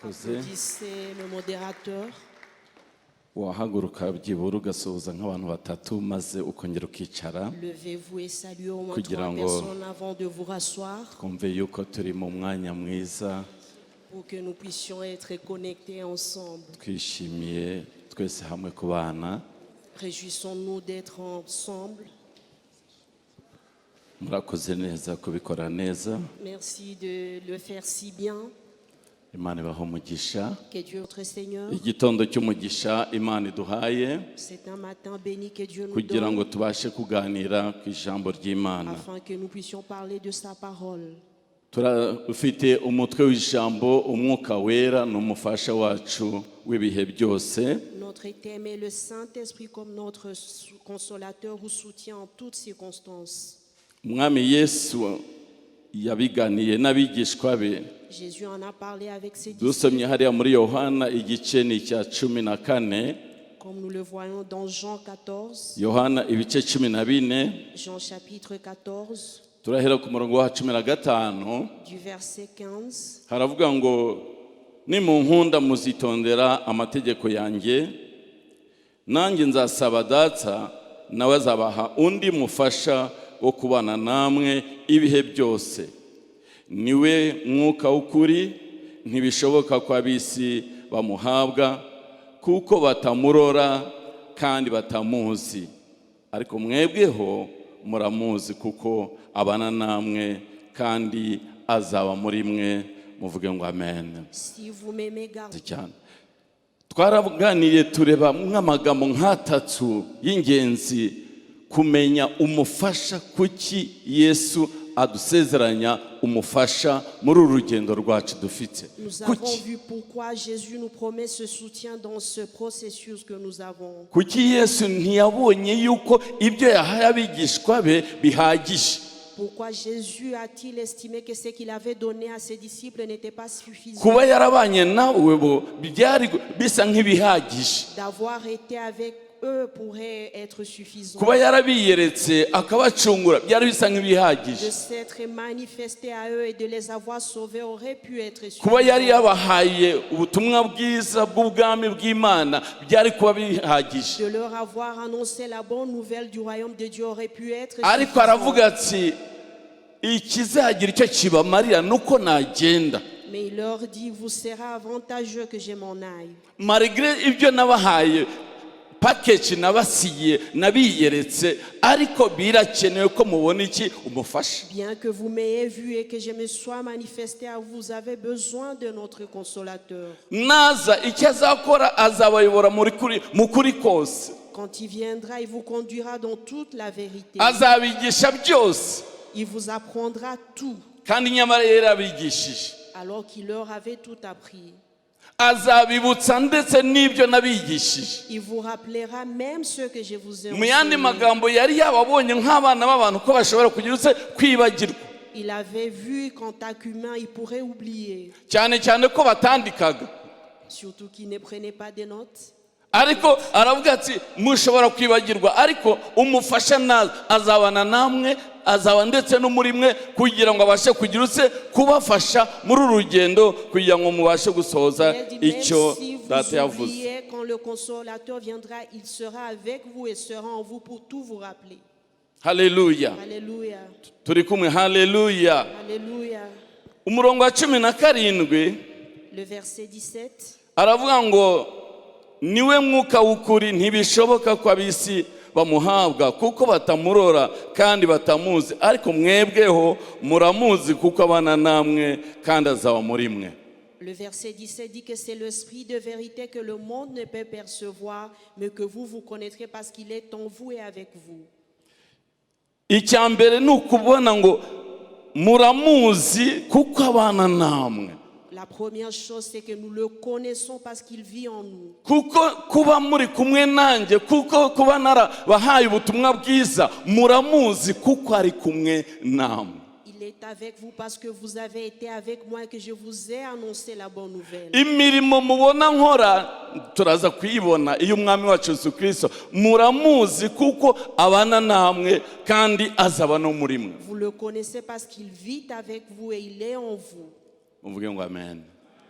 Murakoze. Applaudissez le modérateur. Wahaguruka byibura ugasuhuza nk'abantu batatu maze ukongera ukicara. Levez-vous et saluez au moins Kugira trois ngo personnes avant de vous rasseoir twumve yuko turi mu mwanya mwiza, pour que nous puissions être connectés ensemble. Twishimiye twese hamwe kubana. Réjouissons-nous d'être ensemble. Murakoze neza kubikora neza. Merci de le faire si bien. Imana ibaha umugisha. Que Dieu, notre Seigneur, Igitondo cy'umugisha Imana iduhaye c'est un matin béni que Dieu nous kugira donne ngo tubashe kuganira ku ijambo ry'Imana. Afin que nous puissions parler de sa parole. Turafite umutwe w'ijambo umwuka wera ni umufasha wacu w'ibihe byose. Notre thème est le Saint-Esprit comme notre consolateur ou soutien en toutes circonstances. Umwami Yesu yabiganiye n'abigishwa be. Jésus en a parlé avec ses disciples, Dusomye hariya muri Yohana igice ni icya 14. Comme nous le voyons dans Jean 14, Yohana ibice 14. Jean chapitre 14, Turahera ku murongo wa 15. Du verset 15. Haravuga ngo nimunkunda muzitondera amategeko yanjye, nanjye nzasaba Data nawe azabaha undi mufasha wo kubana namwe ibihe byose, niwe mwuka w'ukuri. Ntibishoboka ko ab'isi bamuhabwa kuko batamurora kandi batamuzi, ariko mwebweho muramuzi kuko abana namwe kandi azaba muri mwe. Muvuge ngo amen. Si vous m'aimez, gardez. Cyane twaraganiriye tureba nk'amagambo nk'atatu y'ingenzi kumenya umufasha. Kuki Yesu adusezeranya umufasha muri uru rugendo rwacu dufite? Nous avons Kuki? Vu pourquoi Jésus nous promet ce soutien dans ce processus que nous avons. Kuki Yesu ntiyabonye yuko ibyo yahaye abigishwa be bihagije? Pourquoi Jésus a-t-il estimé que ce qu'il avait donné à ses disciples n'était pas suffisant? Kuba yarabanye nawe bo byari bisa nk'ibihagije. D'avoir été avec eux pourrait être suffisant. Kuba yarabiyeretse akabacungura byari bisa nk'ibihagije. De s'être manifesté à eux et de les avoir sauvés aurait pu être Kuba yari suffisant. Yabahaye ubutumwa bwiza bw'ubwami bw'Imana byari kuba bihagije. De leur avoir annoncé la bonne nouvelle du royaume de Dieu aurait pu être Ariko suffisant. Aravuga ati ikizagira icyo kibamarira ni uko nagenda. Mais il leur dit, vous sera avantageux que je m'en aille. Malgré ibyo nabahaye, package nabasigiye, nabiyeretse, ariko birakenewe ko mubona iki? Umufasha. Bien que vous m'ayez vu et que je me sois manifesté à vous, vous avez besoin de notre consolateur. Naza icyo azakora azabayobora muri kuri mu kuri kose. Quand il viendra, il vous conduira dans toute la vérité. Azabigisha byose. Il vous apprendra tout, Kandi nyamara yari yarabigishije. Alors qu'il leur avait tout appris. Azabibutsa ndetse n'ibyo nabigishije. Il vous rappellera même ce que je vous ai Mu yandi enseigné. Magambo yari yababonye nk'abana b'abantu ko bashobora kugira utse kwibagirwa. Il avait vu qu'en tant qu'humain, il pourrait oublier, Cyane cyane ko batandikaga. Surtout qu'il ne prenait pas des notes. Ariko aravuga ati mushobora kwibagirwa, ariko umufasha naza azabana namwe, azaba ndetse no muri mwe kugira ngo abashe kugira utse kubafasha muri uru rugendo kugira ngo mubashe gusohoza Il a dit, même icyo si vous Data yavuze. Oubliez, quand le consolateur viendra, il sera avec vous et sera en vous pour tout vous rappeler. Haleluya. Alléluia. Turi kumwe? Haleluya. Alléluia. Umurongo wa 17. Le verset 17. Aravuga ngo niwe mwuka w'ukuri, ntibishoboka ko ab'isi bamuhabwa kuko batamurora kandi batamuzi, ariko mwebweho muramuzi kuko abana namwe kandi azaba muri mwe. Le verset 17 dit que c'est l'esprit de vérité que le monde ne peut percevoir, mais que vous, vous connaîtrez parce qu'il est en vous et avec vous. Icya mbere ni ukubona ngo muramuzi kuko abana namwe. La première chose, c'est que nous le connaissons parce qu'il vit en nous. Kuko kuba muri kumwe nanjye, kuko kuba narabahaye ubutumwa bwiza, muramuzi kuko ari kumwe namwe. Il est avec vous parce que vous avez été avec moi et que je vous ai annoncé la bonne nouvelle. Imirimo mubona nkora turaza kuyibona iyo umwami wacu Yesu Kirisito, muramuzi kuko abana namwe kandi azaba no muri mwe. Vous le connaissez parce qu'il vit avec vous et il est en vous. Muvuge ngo amen.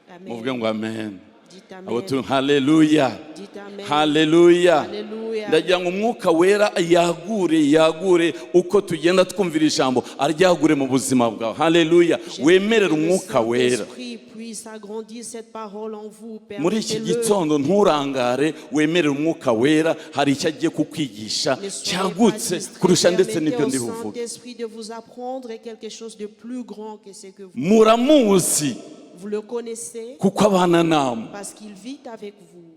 Amen. Muvuge ngo amen. Dites amen. Abo tu haleluya. Dites amen. Haleluya. Alléluia. Ndagira ngo Umwuka Wera yagure, yagure uko tugenda twumvira ijambo, aryagure mu buzima bwawe. Haleluya. Wemerere Que le Umwuka Wera Saint-Esprit puisse agrandir cette parole en vous. muri iki Permettez-le. gitondo. Nturangare, wemerere Umwuka Wera, hari icyo agiye kukwigisha Ne soyez pas cyagutse distraits. kurusha ndetse Permettez n'ibyo au ndi buvuge. Saint-Esprit de vous apprendre quelque chose de plus grand que ce que vous. Muramuzi Vous le connaissez kuko abana namwe. Parce qu'il vit avec vous.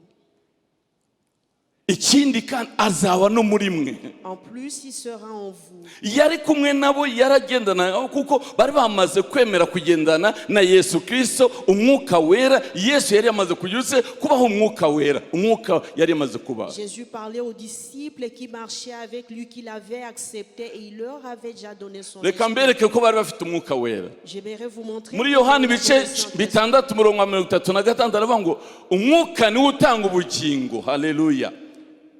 Ikindi kandi azaba no muri mwe. En plus, il sera en vous. Yari kumwe nabo, yaragendana nabo kuko bari bamaze kwemera kugendana na Yesu Kirisito. Umwuka Wera, Yesu yari yamaze kugira kubaho Umwuka Wera, Umwuka yari yamaze kubaha. Jésus parlait aux disciples qui marchaient avec lui, qu'il avait accepté et il leur avait déjà donné son Reka esprit. mbereke ko bari bafite Umwuka Wera. J'aimerais vous montrer. Muri Yohani que ibice le Saint-Esprit. 6, umurongo wa 36, aravuga ngo Umwuka niwe utanga ubugingo. Haleluya.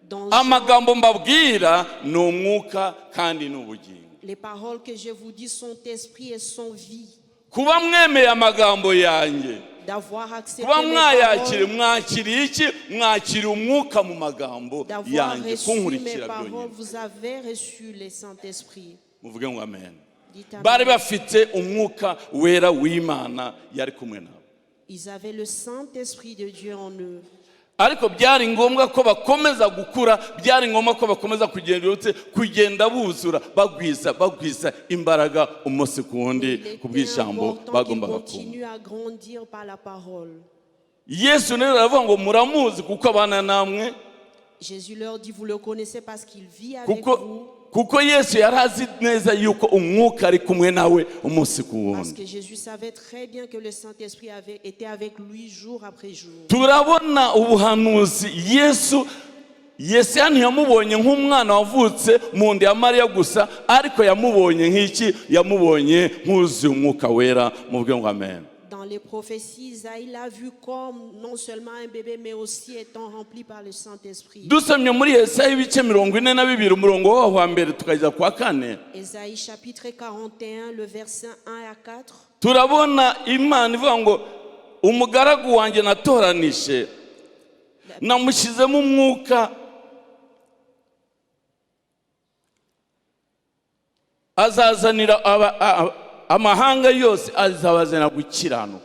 Dans Amagambo mbabwira ni umwuka kandi ni ubugingo. Les paroles que je vous dis sont esprit et sont vie. Kuba mwemeye amagambo yanjye, D'avoir accepté kuba mes mwayakiriye, paroles, mwakiriye iki? Mwakiriye Umwuka mu magambo d'avoir yanjye, reçu mes kunkurikira paroles, byonyine. Vous avez reçu le Saint-Esprit. Muvuge ngo amen. Dites amen. Bari bafite Umwuka Wera w'Imana, yari kumwe nabo. Ils avaient le Saint-Esprit de Dieu en eux. Ariko byari ngombwa ko bakomeza gukura, byari ngombwa ko bakomeza kugenda uretse kugenda buzura, bagwiza, bagwiza imbaraga umunsi ku wundi Il était ku bw'ijambo important qu'ils bagombaga kumva. Continuent à grandir par la parole. Yesu rero aravuga ngo muramuzi kuko abana namwe. Jésus leur dit, vous le connaissez parce qu'il vit avec Kuko vous. Kuko Yesu yari azi neza yuko Umwuka ari kumwe nawe umunsi ku Parce wundi. Que Jésus savait très bien que le Saint-Esprit été avec lui jour après jour. Turabona ubuhanuzi Yesu, Yesaya ntiyamubonye nk'umwana wavutse mu nda ya Mariya gusa, ariko yamubonye nk'iki? Yamubonye nk'uzuye Umwuka Wera. Muvuge ngo amen. Dans les prophéties, Isaïe l'a vu comme non seulement un bébé, mais aussi étant rempli par le Saint-Esprit. Dusomye muri Yesaya ibice 42, umurongo waho wa mbere tukageza kwa kane, Ésaïe chapitre 41, le verset 1 à 4. Turabona Imana ivuga ngo umugaragu wanjye natoranije, namushyizemo umwuka, azazanira amahanga yose, azabazanira gukiranuka.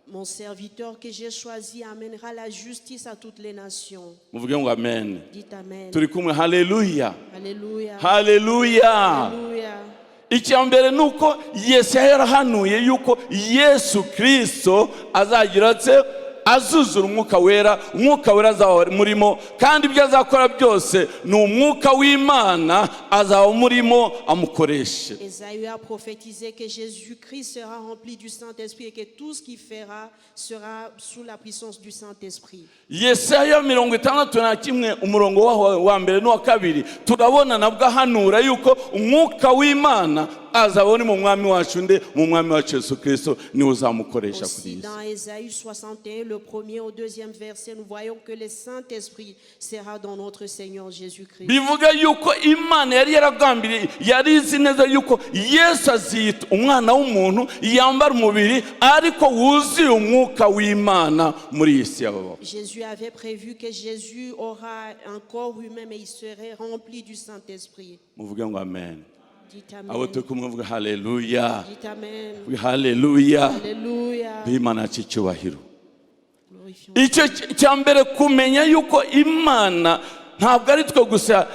Mon serviteur que j'ai choisi amènera la justice à toutes les nations. Muvuge ngo amen. Dites amen. Turi kumwe? Haleluya. Alléluia. Haleluya. Alléluia. Icya mbere ni uko Yesu yarahanuye yuko Yesu Kirisito azagira atse azuzura Umwuka Wera, Umwuka Wera azaba murimo, kandi ibyo azakora byose ni Umwuka w'Imana azaba murimo amukoreshe. Ésaïe a prophétisé que Jésus-Christ sera rempli du Saint-Esprit et que tout ce qu'il fera sera sous la puissance du Saint-Esprit. Yesaya 61, umurongo waho wa mbere n'uwa kabiri, turabona nabwo ahanura yuko Umwuka w'Imana azaba uri mu Mwami wacu nde? Mu Mwami wacu Yesu Kirisito, niwe uzamukoresha kuri Aussi iyi si. dans Ésaïe 61, le premier au deuxième verset, nous voyons que le Saint-Esprit sera dans notre Seigneur Jésus-Christ. Bivuga yuko Imana yari yaragambiriye, yari izi neza yuko Yesu aziyita umwana w'umuntu, yambara umubiri ariko wuzuye Umwuka w'Imana muri iyi si y'ababaho. Jésus avait prévu que Jésus aura un corps humain, mais il serait rempli du Saint-Esprit. Muvuge ngo amen. Dites Abo amen. Turi kumwe muvuge haleluya. Dites amen. Muvuge haleluya. Alléluia. Imana yacu icyubahiro. Glorifions. Icyo cya mbere, kumenya yuko Imana ntabwo ari twe gusa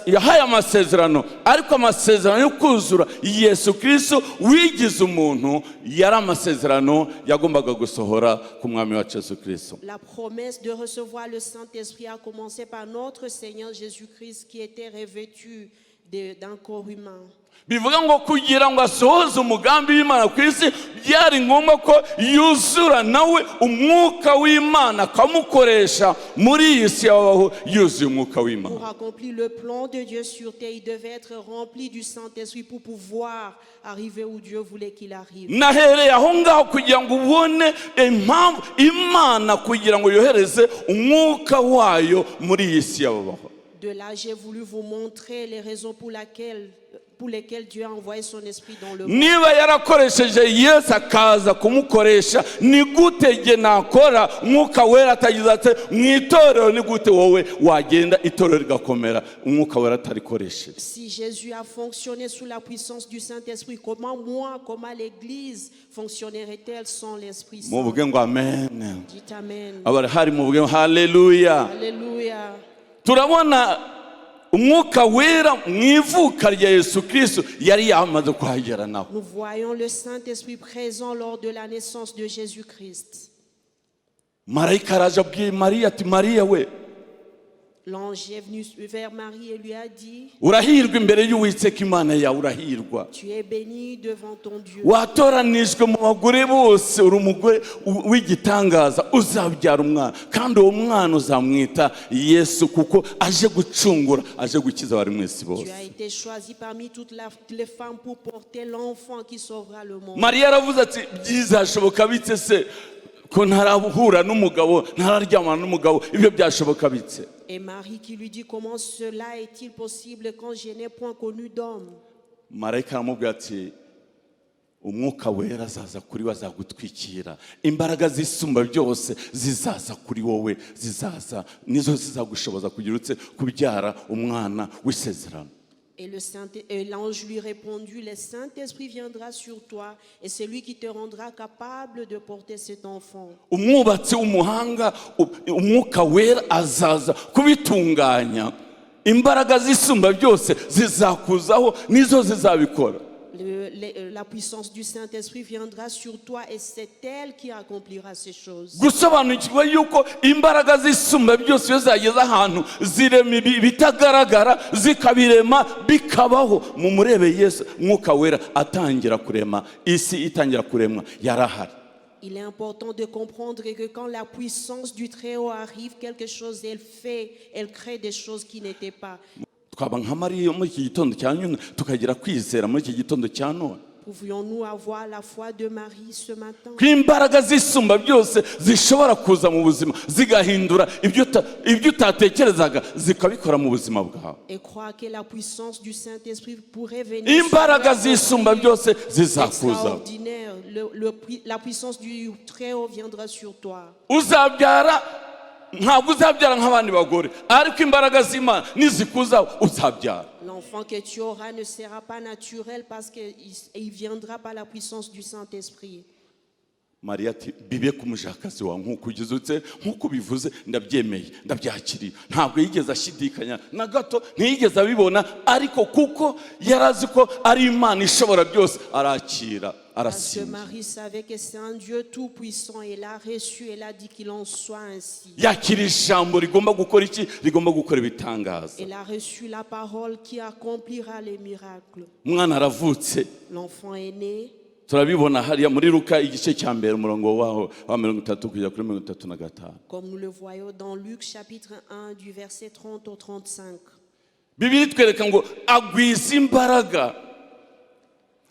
yahaye amasezerano, ariko amasezerano yo kuzura Yesu Kirisito wigize umuntu yari amasezerano yagombaga gusohora ku Mwami wacu Yesu Kirisito. La promesse de recevoir le Saint-Esprit a commencé par notre Seigneur Jésus-Christ qui était revêtu d'un corps humain. Bivuga ngo kugira ngo asohoze umugambi w'Imana ku isi, byari ngombwa ko yuzura nawe Umwuka w'Imana, akamukoresha muri iyi si yabaho yuzuye Umwuka w'Imana. Pour accomplir le plan de Dieu sur terre, il devait être rempli du Saint-Esprit pour pouvoir arriver où Dieu voulait qu'il arrive. Nahereye aho ngaho kugira ngo ubone impamvu Imana kugira ngo yohereze Umwuka wayo muri iyi si y'ababaho. De là, j'ai voulu vous montrer les raisons pour lesquelles pour lesquels Dieu a envoyé son esprit dans le monde. Niba yarakoresheje Yesu akaza kumukoresha, ni gute jye nakora Umwuka Wera atagize ati mu itorero? Ni gute wowe wagenda itorero rigakomera Umwuka Wera atarikoresheje? Si Jésus a fonctionné sous la puissance du Saint-Esprit, comment moi, comment l'Église fonctionnerait-elle sans l'Esprit Saint? Muvuge ngo amen. Dites Amen. Abari muvuge ngo haleluya. Alléluia. Turabona Umwuka Wera mu ivuka rya Yesu Kristo yari yamaze kuhagera nawe. Nous voyons le Saint-Esprit présent lors de la naissance de Jésus-Christ. Marayika araje abwiye Mariya ati: "Mariya we, L'ange est venu vers Marie et lui a dit, urahirwa imbere y'Uwiteka Imana yawe, urahirwa. Tu es bénie devant ton Dieu. Watoranijwe mu bagore bose, uri umugore w'igitangaza. Uzabyara umwana kandi uwo mwana uzamwita Yesu kuko aje gucungura, aje gukiza abari mu isi bose." Tu as été choisie parmi toutes les femmes pour porter l'enfant qui sauvera le monde. Mariya aravuze ati: "Byizashoboka bite se ko ntarahura n'umugabo, ntararyamana n'umugabo? Ibyo byashoboka bite?" Et Marie qui lui dit, comment cela est-il possible quand je n'ai point connu d'homme? Marayika aramubwira ati: "Umwuka Wera azaza kuri we, azagutwikira, imbaraga zisumba byose zizaza kuri wowe, zizaza nizo zizagushoboza kugira utse kubyara umwana w'isezerano." Et l'ange lui répondit, le Saint-Esprit viendra sur toi et c'est lui qui te rendra capable de porter cet enfant. Umwubatsi w'umuhanga, Umwuka Wera azaza kubitunganya, imbaraga zisumba byose zizakuzaho, nizo zizabikora. La puissance du Saint-Esprit viendra sur toi et c'est elle qui accomplira ces choses. Gusobanukirwa yuko imbaraga zisumba byose iyo zageze ahantu zirema ibitagaragara, zikabirema bikabaho. Mu murebe Yesu, Mwuka Wera atangira kurema isi, itangira kuremwa yarahari. Il est important de comprendre que quand la puissance du Très-Haut arrive, quelque chose, elle fait, elle crée des choses qui n'étaient pas. Twaba nka Mariya muri iki gitondo cya none, tukagira kwizera muri iki gitondo cya none Pouvions-nous avoir la foi de Marie ce matin? Ko imbaraga zisumba byose zishobora kuza mu buzima zigahindura ibyo utatekerezaga, zikabikora mu buzima bwawe? Et croire que la puissance du Saint-Esprit pourrait venir Imbaraga zisumba byose zizakuza. Extraordinaire. La puissance du Très-Haut viendra sur toi. Uzabyara, ntabwo uzabyara nk'abandi bagore, ariko imbaraga z'Imana nizikuzaho uzabyara. L'enfant que tu auras ne sera pas naturel parce qu'il il viendra par la puissance du Saint-Esprit. Mariya ati: "Bibe ku mujakazi wawe nk'uko ugizutse, nk'uko ubivuze, ndabyemeye, ndabyakiriye." Ntabwo yigeze ashidikanya na gato, ntiyigeze abibona, ariko kuko yari azi ko ari Imana ishobora byose, arakira. Parce que Arasinzira. Marie savait que c'est un Dieu tout-puissant. Elle a reçu, elle a dit qu'il en soit ainsi. Yakira ijambo rigomba gukora iki? Rigomba gukora ibitangaza. Elle a reçu la parole qui accomplira les miracles. Umwana aravutse. L'enfant est né. Turabibona hariya muri Luka igice cya mbere, umurongo waho wa 30 kugera kuri 35. Comme nous le voyons dans Luc chapitre 1 du verset 30 au 35. Bibiliya itwereka ngo agwiza imbaraga,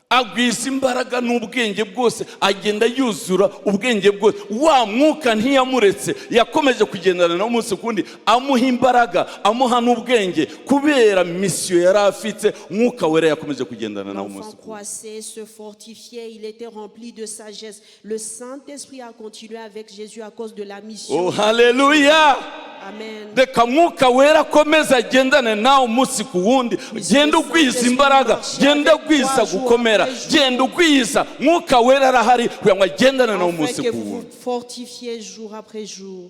agwiza imbaraga n'ubwenge bwose, agenda yuzura ubwenge bwose. Wa Mwuka ntiyamuretse, yakomeje kugendana nawe umunsi ku wundi, amuha imbaraga, amuha n'ubwenge kubera mission yari afite. Umwuka Wera yakomeje kugendana nawe L'enfant umunsi ku wundi. Croissait, se fortifiait, il était rempli de sagesse. Le Saint-Esprit a continué avec Jésus à cause de la mission. Oh, haleluya! Amen. Reka Mwuka Wera akomeze agendane nawe umunsi ku wundi. Genda ugwiza imbaraga, genda ugwiza gukomera, genda ugwiza. Mwuka Wera arahari kugira ngo agendane nawe Afin umunsi que ku vous wundi. Vous fortifiez jour après jour.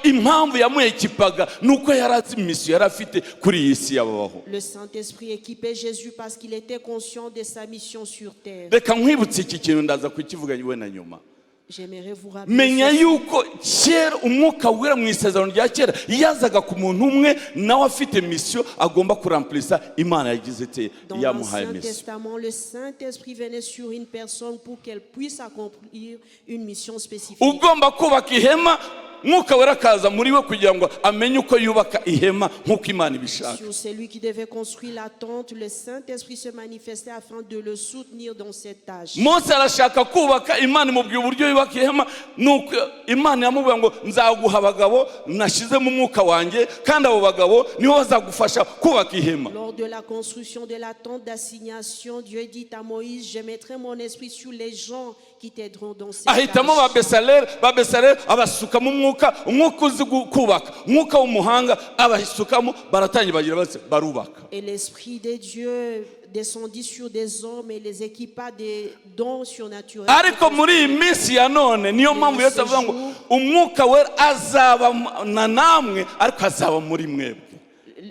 Impamvu yamuyekipaga ni uko yari azi mission yari afite kuri iyi si yababaho. Le Saint-Esprit équipait Jésus parce qu'il était conscient de sa mission sur terre. Reka nkwibutse iki kintu, ndaza kukivuga we na nyuma. J'aimerais vous rappeler Menya ceci. Yuko kera Umwuka Wera mu isezerano rya kera yazaga ku muntu umwe, nawe afite mission agomba kurampurisa Imana yagize ite Dans yamuhaye l'Ancien mission. Testament, le Saint-Esprit venait sur une personne pour qu'elle puisse accomplir une mission spécifique. Ugomba kubaka ihema. Mwuka Wera akaza muri we kugira ngo amenye uko yubaka ihema nk'uko Imana ibishaka. Sur celui qui devait construire la tente, le Saint-Esprit se manifestait afin de le soutenir dans cette tâche. Mose arashaka kubaka, Imana imubwiye uburyo yubaka ihema, nuko Imana yamubwiye ngo nzaguha abagabo nashyizemo umwuka wanjye, kandi abo bagabo nibo bazagufasha kubaka ihema. Lors de la construction de la tente d'assignation, Dieu dit à Moïse, je mettrai mon esprit sur les gens qui t'aideront dans cette Ahitamo ba tâche. Besaleli. Ba Besaleli abasukamo umwuka, umwuka uzi kubaka, umwuka w'umuhanga abasukamo, baratangira bagira bati barubaka. Et l'Esprit de Dieu descendit sur des hommes et les équipa des dons surnaturels. Ariko muri iyi minsi ya none, niyo mpamvu Yesu avuga ngo Umwuka Wera azabana namwe, ariko azaba muri mwebwe.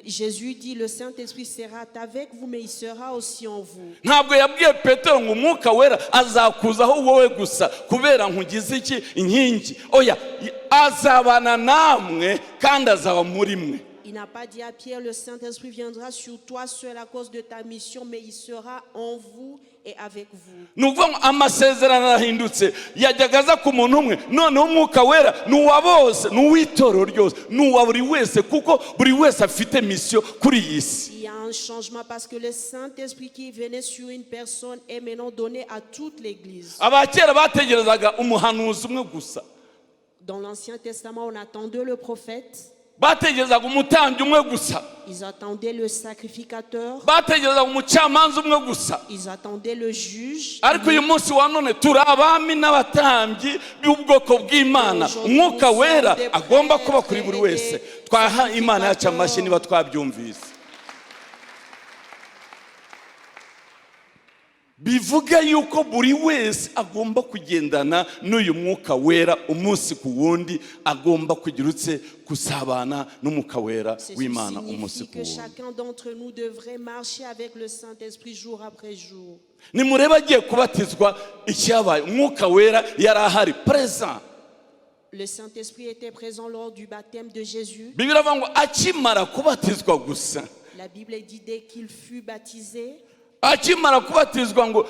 Jésus dit, le Saint-Esprit sera avec vous, mais il sera aussi en vous. Ntabwo yabwiye Petero ngo Umwuka Wera azakuzaho wowe gusa kubera nkugize iki inkingi. Oya, azabana namwe kandi azaba muri mwe. Il n'a pas dit à Pierre, le Saint-Esprit viendra sur toi seul à cause de ta mission, mais il sera en vous et avec vous. Ni ukuvuga ngo amasezerano arahindutse. Yajyaga aza ku muntu umwe, noneho Umwuka Wera ni uwa bose, ni uw'itorero ryose, ni uwa buri wese, kuko buri wese afite mission kuri iyi si. Il y a un changement parce que le Saint-Esprit qui venait sur une personne est maintenant donné à toute l'Église. Abakera bategerezaga umuhanuzi umwe gusa. Dans l'Ancien Testament, on attendait le prophète, Bategerezaga umutambyi umwe gusa. Ils attendaient le sacrificateur, Bategerezaga umucamanza umwe gusa. Ils attendaient le juge. Ariko uyu munsi wa none turi abami n'abatambyi b'ubwoko bw'Imana. Umwuka Wera agomba kuba kuri buri wese. Twaha Imana yacu amashyi niba twabyumvise. Bivuga yuko buri wese agomba kugendana n'uyu Mwuka Wera umunsi ku wundi, agomba kugira utse gusabana n'Umwuka Wera Ceci w'Imana umunsi signifie ku que wundi. Chacun d'entre nous devrait marcher avec le Saint-Esprit jour après jour. Nimurebe agiye kubatizwa icyabaye, Umwuka Wera yari ahari, présent. Le Saint-Esprit était présent lors du baptême de Jésus. Bibiliya iravuga ngo akimara kubatizwa gusa, La Bible dit dès qu'il fut baptisé, akimara kubatizwa ngo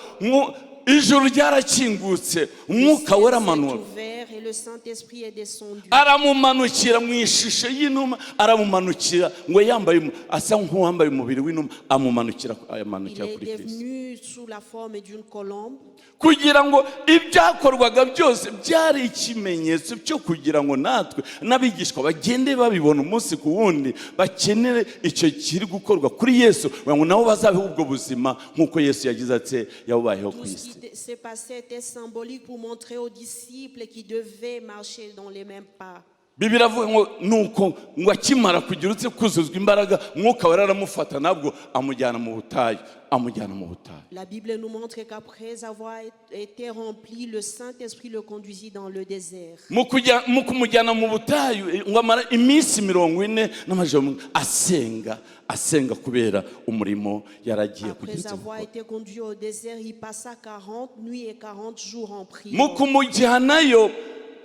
ijuru ryarakingutse, le Umwuka ciel Wera s'est amanuka. Ouvert et le Saint-Esprit est descendu. Aramumanukira mu ishusho y'inuma, aramumanukira ngo yambaye asa nk'uwambaye umubiri w'inuma, amumanukira, Il amanukira est kuri Kristo. Devenu sous la forme d'une colombe. Kugira ngo ibyakorwaga byose byari ikimenyetso cyo kugira ngo natwe n'abigishwa bagende babibona umunsi ku wundi, bakenere icyo kiri gukorwa kuri Yesu, kugira ngo nabo bazabeho ubwo buzima nk'uko Yesu yagize ati yabubayeho ku Tout ce isi. Qui s'est passé était symbolique pour montrer aux disciples qui devaient marcher dans les mêmes pas. Bibiliya avuga ngo nuko ngo akimara kugira utse kuzuzwa imbaraga, Mwuka Wera aramufata nabwo amujyana mu butayu, amujyana mu butayu. La Bible nous montre qu'après avoir été rempli, le Saint-Esprit le conduisit dans le désert. Mu kumujyana mu butayu, ngo amara iminsi 40 n'amajoro asenga, asenga kubera umurimo yaragiye kugira Après icyo avoir gukora. Été conduit au désert, il passa 40 nuits et 40 jours en Mu prière. Kumujyanayo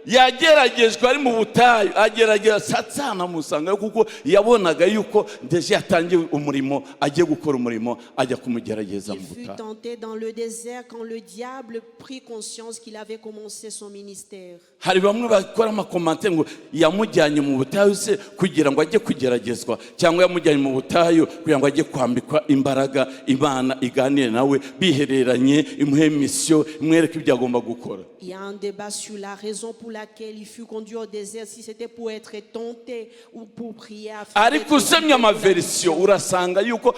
yageragejwe ari mu butayu, agerageza Satani amusangayo kuko yabonaga yuko ndetse yatangiye umurimo, agiye gukora umurimo, ajya kumugerageza Il mu fut butayu. Tenté dans le désert quand le diable prit conscience qu'il avait commencé son ministère. Hari bamwe bakora ama commentaires ngo yamujyanye mu butayu se kugira ngo ajye kugeragezwa, cyangwa yamujyanye mu butayu kugira ngo ajye kwambikwa imbaraga, Imana iganire nawe bihereranye, imuhe mission, imwereke ibyo agomba gukora. Il y a un débat sur la raison pour laquelle il fut conduit au désert, si c'était pour être tenté ou pour prier afin Ariko d'être usomye équipé pour la ama versions mission. Urasanga yuko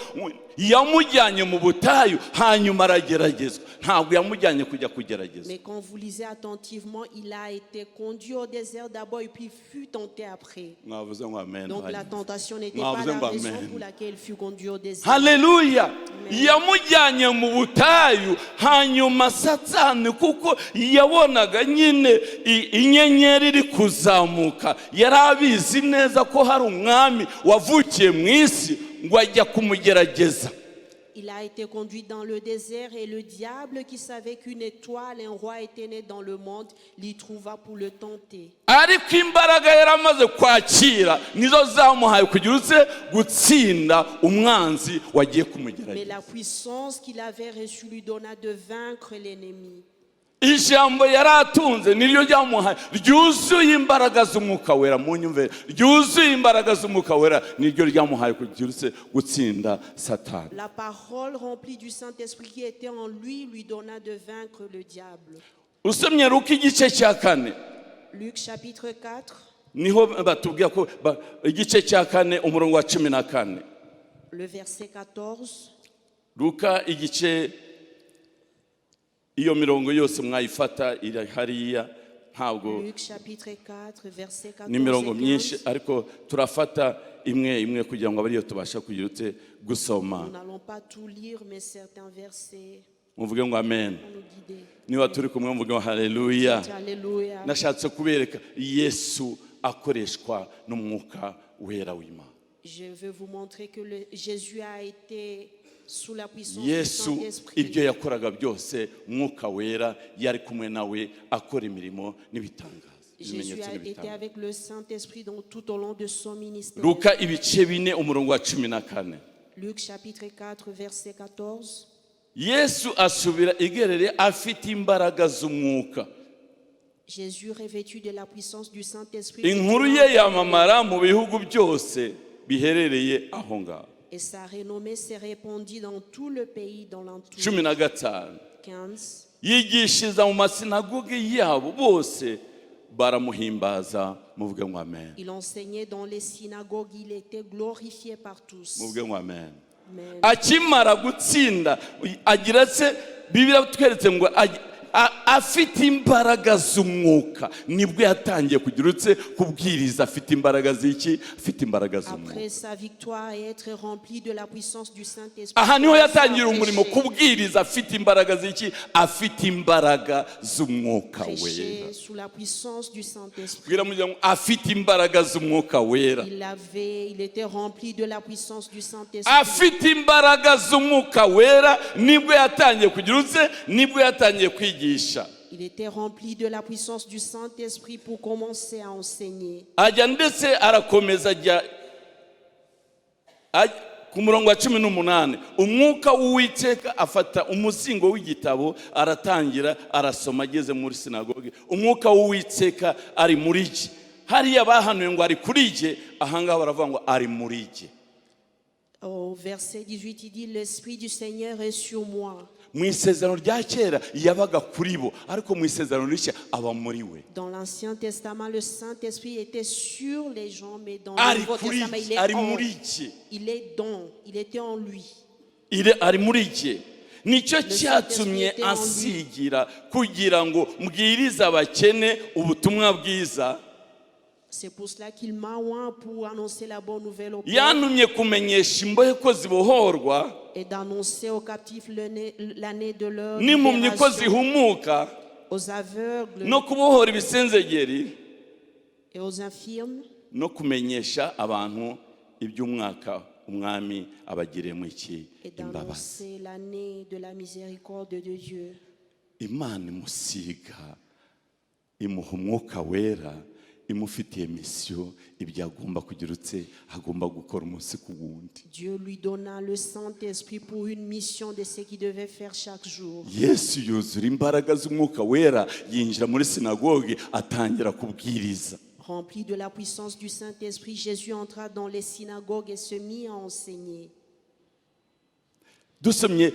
yamujyanye mu butayu hanyuma arageragezwa, ntabwo yamujyanye kujya kugeragezwa. Mais quand vous lisez attentivement, il a été conduit au désert d'abord et puis fut tenté après. Mwavuze ngo amen. Donc la tentation n'était pas Mwavuze la ngo raison amen. Pour laquelle il fut conduit au désert. Haleluya. Yamujyanye mu butayu hanyuma Satani, kuko yabonaga nyine inyenyeri iri kuzamuka, yari abizi neza ko hari umwami wavukiye mu isi, ngo ajya kumugerageza. Il a été conduit dans le désert et le diable qui savait qu'une étoile, un roi était né dans le monde, l'y trouva pour le tenter. Ariko imbaraga yari amaze kwakira nizo zamuhaye kugira utse gutsinda umwanzi wagiye Mais kumugerageza. La puissance qu'il avait reçue lui donna de vaincre l'ennemi. Ijambo yari atunze niryo ryamuhaye, ryuzuye imbaraga z'Umwuka Wera. Mu nyumve, ryuzuye imbaraga z'Umwuka Wera, niryo ryamuhaye kugira use gutsinda Satani. La parole remplie du Saint-Esprit qui était en lui lui donna de vaincre le diable. Usomye Luka igice cya 4, Luc chapitre 4, niho batubwira ko igice cya 4, umurongo wa 14. Le verset 14. Luka igice, iyo mirongo yose mwayifata, iri hariya, ntabwo Luc chapitre 4, verset 14 ni imirongo et myinshi, 15. ariko turafata imwe imwe kugira ngo abe ariyo tubasha kugira ute gusoma. Nous n'allons pas tout lire, mais certains versets Muvuge ngo amen. Vont nous guider. Niba turi kumwe, muvuge ngo haleluya. Alléluia. Nashatse kubereka Yesu akoreshwa n'Umwuka Wera w'Imana. Je veux vous montrer que Jésus a été sous la puissance du Yesu Saint-Esprit. ibyo yakoraga byose, Umwuka Wera yari kumwe nawe akora imirimo n'ibitangaza, Jésus ibimenyetso a été n'ibitangaza. Avec le Saint-Esprit tout au long de son ministère. Luka ibice 4, umurongo wa 14. Luc chapitre 4, verset 14. Yesu asubira i Galilaya afite imbaraga z'Umwuka. Jésus, revêtu de la puissance du Saint-Esprit, Inkuru ye yamamara mu bihugu byose biherereye aho ngaho. Et sa renommée s'est répandue dans tout le pays dans l'entour. 15. 15. Yigishiriza mu masinagogi yabo, bose baramuhimbaza. Muvuge ngo amen. Il enseignait dans les synagogues, il était glorifié par tous. Muvuge ngo amen. Amen. Akimara gutsinda, agira se, Bibiliya tweretse ngo afite imbaraga z'Umwuka, nibwo yatangiye kugira utse kubwiriza. Afite imbaraga z'iki? Afite imbaraga z'Umwuka. Après sa victoire et être rempli de la puissance du Saint-Esprit, Aha niho il yatangira a umurimo, prêché, kubwiriza afite imbaraga z'iki? Afite imbaraga z'Umwuka Wera. Prêché sous la puissance du Saint-Esprit. Bwira mugira ngo afite imbaraga z'Umwuka Wera. Il était rempli de la puissance du Saint-Esprit. Afite imbaraga z'Umwuka Wera nibwo yatangiye kugira utse, nibwo yatangiye kwigisha. Il était rempli de la puissance du Saint-Esprit pour commencer à enseigner. Ajya ndetse arakomeza ajya ku murongo wa 18, Umwuka w'Uwiteka afata umuzingo w'igitabo, aratangira arasoma ageze muri sinagogi. Umwuka w'Uwiteka ari muri jye. Hariya bahanuye ngo ari kuri jye, ahangaha baravuga ngo ari muri jye. Au verset 18, il dit, L'Esprit du Seigneur est sur moi. Mu isezerano rya kera yabaga kuri bo, ariko mu isezerano rishya aba muri we. Dans l'Ancien Testament, le Saint-Esprit était sur les gens, mais dans le Ari Nouveau kuri Testament, il est ari en, muri jye. Il est dans, il était en lui. Ari muri jye, nicyo cyatumye ansigira kugira ngo mbwirize abakene ubutumwa bwiza. C'est pour cela qu'il m'a oint pour annoncer la bonne nouvelle aux pauvres Yantumye kumenyesha imbohe ko zibohorwa, et d'annoncer aux captifs l'année de leur n'impumyi ko libération, zihumuka, aux aveugles no kubohora ibisenzegeri, et aux infirmes, no kumenyesha abantu iby'umwaka Umwami abagiriyemo iki? Et Imbabazi. D'annoncer l'année de la miséricorde de Dieu. Imana imusiga, imuha Umwuka Wera, imufitiye mission, ibyo agomba kugira utse, agomba gukora umunsi ku wundi. Dieu lui donna le Saint-Esprit pour une mission de ce qu'il devait faire chaque jour. Yesu yuzura imbaraga z'Umwuka Wera, yinjira muri sinagogi, atangira kubwiriza. Rempli de la puissance du Saint-Esprit, Jésus entra dans les synagogues et se mit à enseigner. Dusomye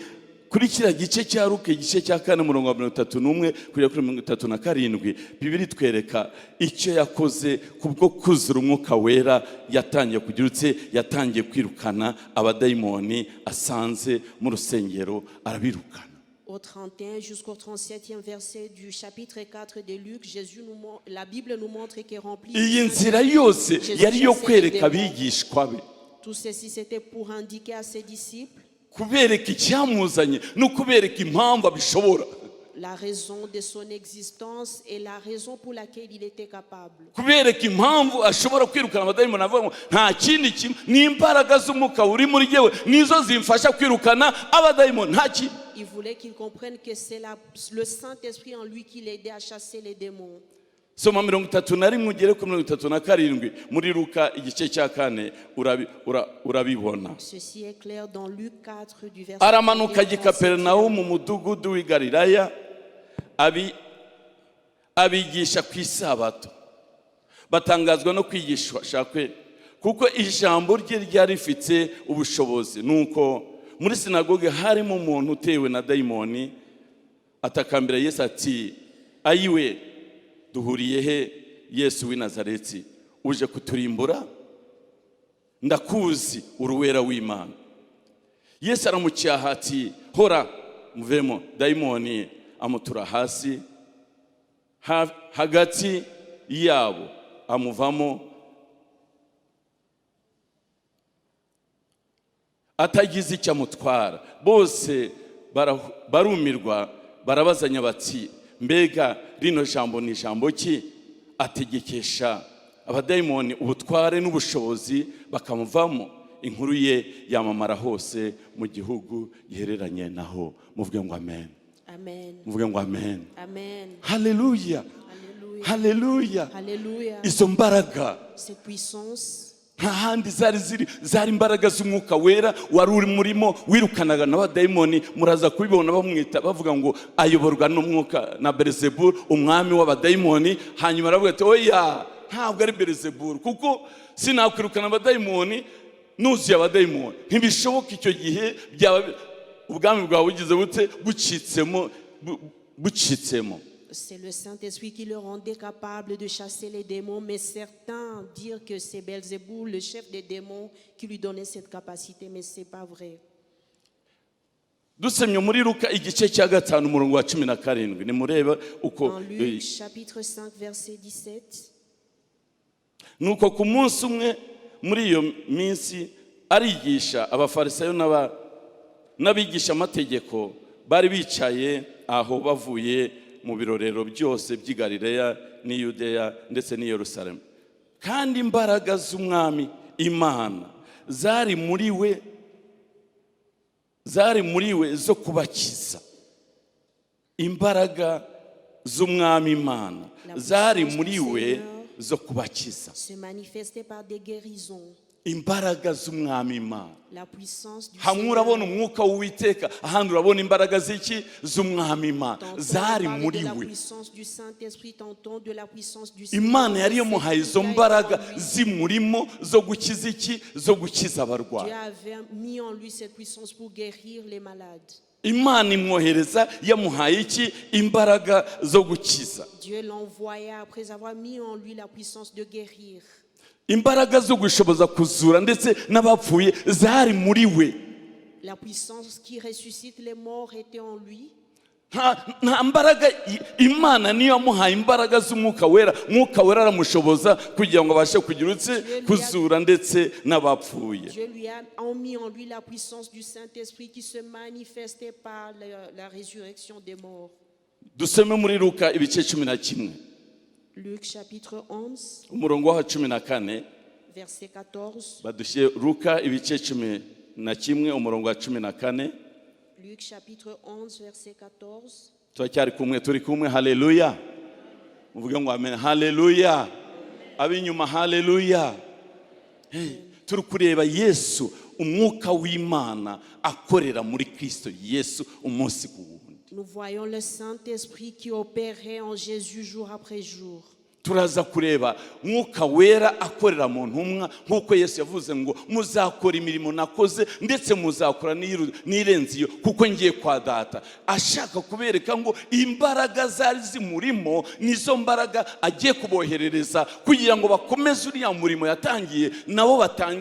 kuri kiriya gice cya Luka igice cya 4, umurongo wa 31 kugera kuri 37, Bibiliya itwereka icyo yakoze kubwo kuzura Umwuka Wera. Yatangiye kugira utse, yatangiye kwirukana abadayimoni asanze mu rusengero, arabirukana. Au 31 jusqu'au 37e verset du chapitre 4 de Luc, la Bible nous montre qu'il est rempli du Iyi nzira Saint-Esprit. Yose yari iyo kwereka abigishwa be, Tout ceci, c'était pour indiquer à ses disciples kubereka icyamuzanye no kubereka impamvu abishobora, la raison de son existence et la raison pour laquelle il était capable. Kubereka impamvu ashobora kwirukana abadayimoni, avuga ngo nta kindi kintu, ni imbaraga z'Umwuka uri muri jyewe, nizo zimfasha kwirukana abadayimoni, nta kindi. Il voulait qu'ils comprennent que c'est le Saint-Esprit en lui qui l'aidait à chasser les démons. Soma 31 ugere ku 37 muri Luka igice cya 4, urabibona. Ceci est clair dans Luc 4 du verset Aramanuka 31 ajya i au 37e. Kaperinawumu, mu mudugudu w'i Galilaya. Abigisha ku isabato. Batangazwa no kwigisha kwe, kuko ijambo rye ryari rifite ubushobozi. Nuko muri sinagoge harimo umuntu utewe na dayimoni, atakambira Yesu ati: "Ayiwe, duhuriye he, Yesu w'i Nazareti? Uje kuturimbura? Ndakuzi, uri Uwera w'Imana." Yesu aramucyaha ati: "Hora, muvemo." Dayimoni amutura hasi hagati yabo, amuvamo atagize icyo amutwara. Bose barumirwa, barabazanya bati: "Mbega rino jambo ni ijambo ki? Ategekesha abadayimoni ubutware n'ubushobozi, bakamuvamo." Inkuru ye yamamara hose mu gihugu gihereranye naho. Muvuge ngo amen. Amen. Muvuge ngo amen. Amen. Haleluya. Alléluia. Haleluya. Alléluia. Izo mbaraga Cette puissance, nta handi zari ziri, zari imbaraga z'Umwuka Wera wari uri murimo wirukanaga n'abadayimoni. Muraza kubibona bamwita, bavuga ngo ayoborwa n'umwuka na Beelzebul, umwami w'abadayimoni. Hanyuma aravuga ati: "Oya, ntabwo ari Beelzebul, kuko sinakwirukana abadayimoni nuzuye abadayimoni, ntibishoboka." Icyo gihe byaba ubwami bwawe bugize bute? Bucitsemo, bucitsemo. C'est le Saint-Esprit qui le rendait capable de chasser les démons, mais certains dirent que c'est Belzéboul, le chef des démons, qui lui donnait cette capacité, mais ce n'est pas vrai. Dusomye muri Luka igice cya 5, umurongo wa 17, nimurebe uko Dans Luc chapitre 5, verset 17, Nuko ku munsi umwe muri iyo minsi arigisha, Abafarisayo n'abigisha amategeko bari bicaye aho, bavuye mu birorero byose by'i Galileya n'i Yudeya ndetse n'i Yerusalemu. Kandi imbaraga z'Umwami Imana zari muri we zo kubakiza. Imbaraga z'Umwami Imana zari muri we zo kubakiza. Se manifestait par des guérisons. Imbaraga z'Umwami Imana. La puissance du Hamwe Seigneur. urabona umwuka w'Uwiteka, ahandi urabona imbaraga z'iki? Z'Umwami Imana Tantôt on zari parle muri de la we. puissance du Saint-Esprit, tantôt de la puissance du Seigneur. Imana yari yamuhaye izo mbaraga zimurimo zo gukiza iki? Zo gukiza abarwayi. Dieu avait mis en lui cette puissance pour guérir les malades. Imana imwohereza yamuhaye iki? Imbaraga zo gukiza. Dieu l'envoya après avoir mis en lui la puissance de guérir. Imbaraga zo gushoboza kuzura ndetse n'abapfuye zari muri we. La puissance qui ressuscite les morts était en lui. Nta mbaraga, Imana niyo yamuhaye imbaraga z'Umwuka Wera. Mwuka Wera aramushoboza kugira ngo abashe kugira utse kuzura ndetse n'abapfuye. Dieu lui a mis en lui la puissance du Saint-Esprit qui se manifestait par la résurrection des morts. Dusome muri Luka ibice 11. Luc chapitre 11, Umurongo wa 14. Verset 14. Badushyire Luka ibice 11, umurongo wa 14. Luc chapitre 11, verset 14. Turacyari kumwe? Turi kumwe? Haleluya! Muvuge ngo amen. Haleluya! Ab'inyuma, haleluya! Hey, turi kureba Yesu, umwuka w'Imana akorera muri Kristo Yesu umunsi ku wundi. Nous voyons le Saint-Esprit qui opérait en Jésus jour après jour. Turaza kureba Mwuka Wera akorera mu ntumwa, nk'uko Yesu yavuze ngo: "Muzakora imirimo nakoze, ndetse muzakora n'irenze iyo, kuko ngiye kwa Data." Ashaka kubereka ngo imbaraga zari zimurimo nizo mbaraga agiye kuboherereza kugira ngo bakomeze uriya murimo yatangiye, nabo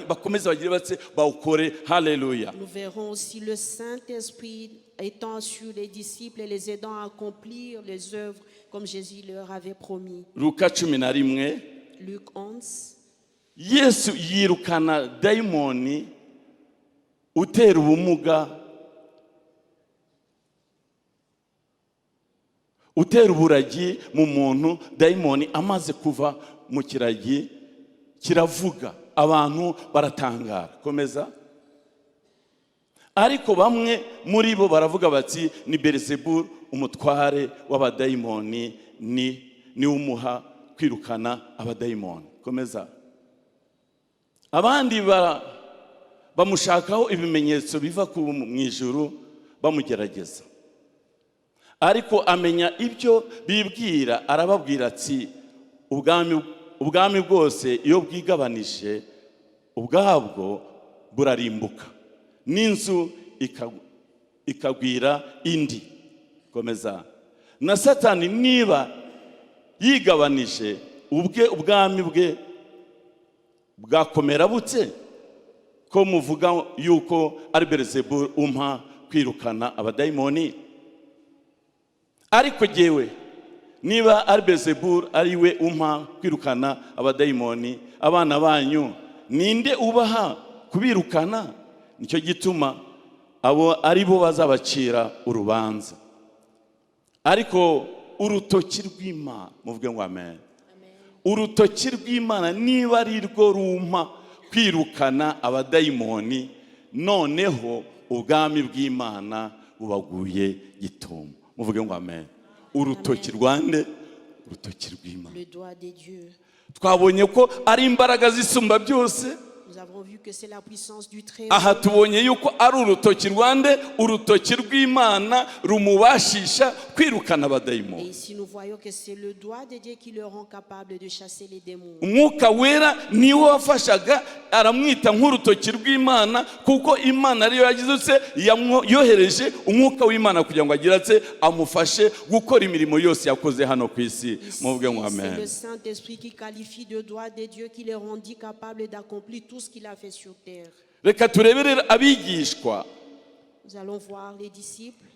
bakomeze bagire batse bawukore. Haleluya. Nous verrons aussi le Saint-Esprit étant sur les disciples et les aidant à accomplir les œuvres comme Jésus leur avait promis. Luka 11. Luc 11. Yesu yirukana dayimoni utera ubumuga, utera uburagi mu muntu. Dayimoni amaze kuva mu kiragi, kiravuga, abantu baratangara. Komeza. Ariko bamwe muri bo baravuga bati: "Ni Beelzebul, umutware w'abadayimoni, ni umuha kwirukana abadayimoni." Komeza. Abandi bamushakaho ibimenyetso biva mu ijuru, bamugerageza. Ariko amenya ibyo bibwira, arababwira ati: Ubwami bwose iyo bwigabanije ubwabwo burarimbuka, n'inzu ikagwira indi." Komeza. "Na Satani niba yigabanije ubwe, ubwami bwe bwakomera bute? Ko muvuga yuko ari Belzebul umpa kwirukana abadayimoni? Ariko jyewe niba ari Belzebul ari we umpa kwirukana abadayimoni, abana banyu ninde ubaha kubirukana? Nicyo gituma abo ari bo bazabacira urubanza. Ariko urutoki rw'Imana," muvuge ngo amen, "urutoki rw'Imana niba ari rwo rumpa kwirukana abadayimoni, noneho ubwami bw'Imana bubaguye gitumo." Muvuge ngo amen. Urutoki rwande? Urutoki rw'Imana. Le doigt de Dieu. Twabonye ko ari imbaraga zisumba byose. Nous avons vu que c'est la puissance du Très Aha Haut. tubonye yuko ari urutoki rwande? Urutoki rw'Imana rumubashisha kwirukana Et abadayimoni. ici, nous voyons que c'est le doigt de Dieu qui le rend capable de chasser les démons. Umwuka Wera niwe wafashaga, aramwita nk'urutoki rw'Imana, kuko Imana ariyo yagize se yohereje umwuka w'Imana kugira ngo agire atse amufashe gukora imirimo yose yakoze hano ku isi. Ici, Muvuge ngo c'est amen. le Saint-Esprit qui qualifie de doigt de Dieu, qui le rendit capable d'accomplir tout ce qu'il a fait sur terre. Reka turebe rero abigishwa. Nous allons voir les disciples.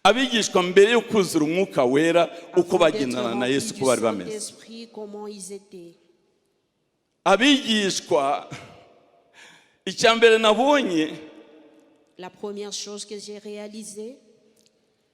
Abigishwa mbere yo kuzura Umwuka Wera, uko Avant d'être bagendana na remplis Yesu, du uko bari bameze. Saint-Esprit, comment ils étaient. Abigishwa, icya mbere nabonye, La première chose que j'ai réalisée,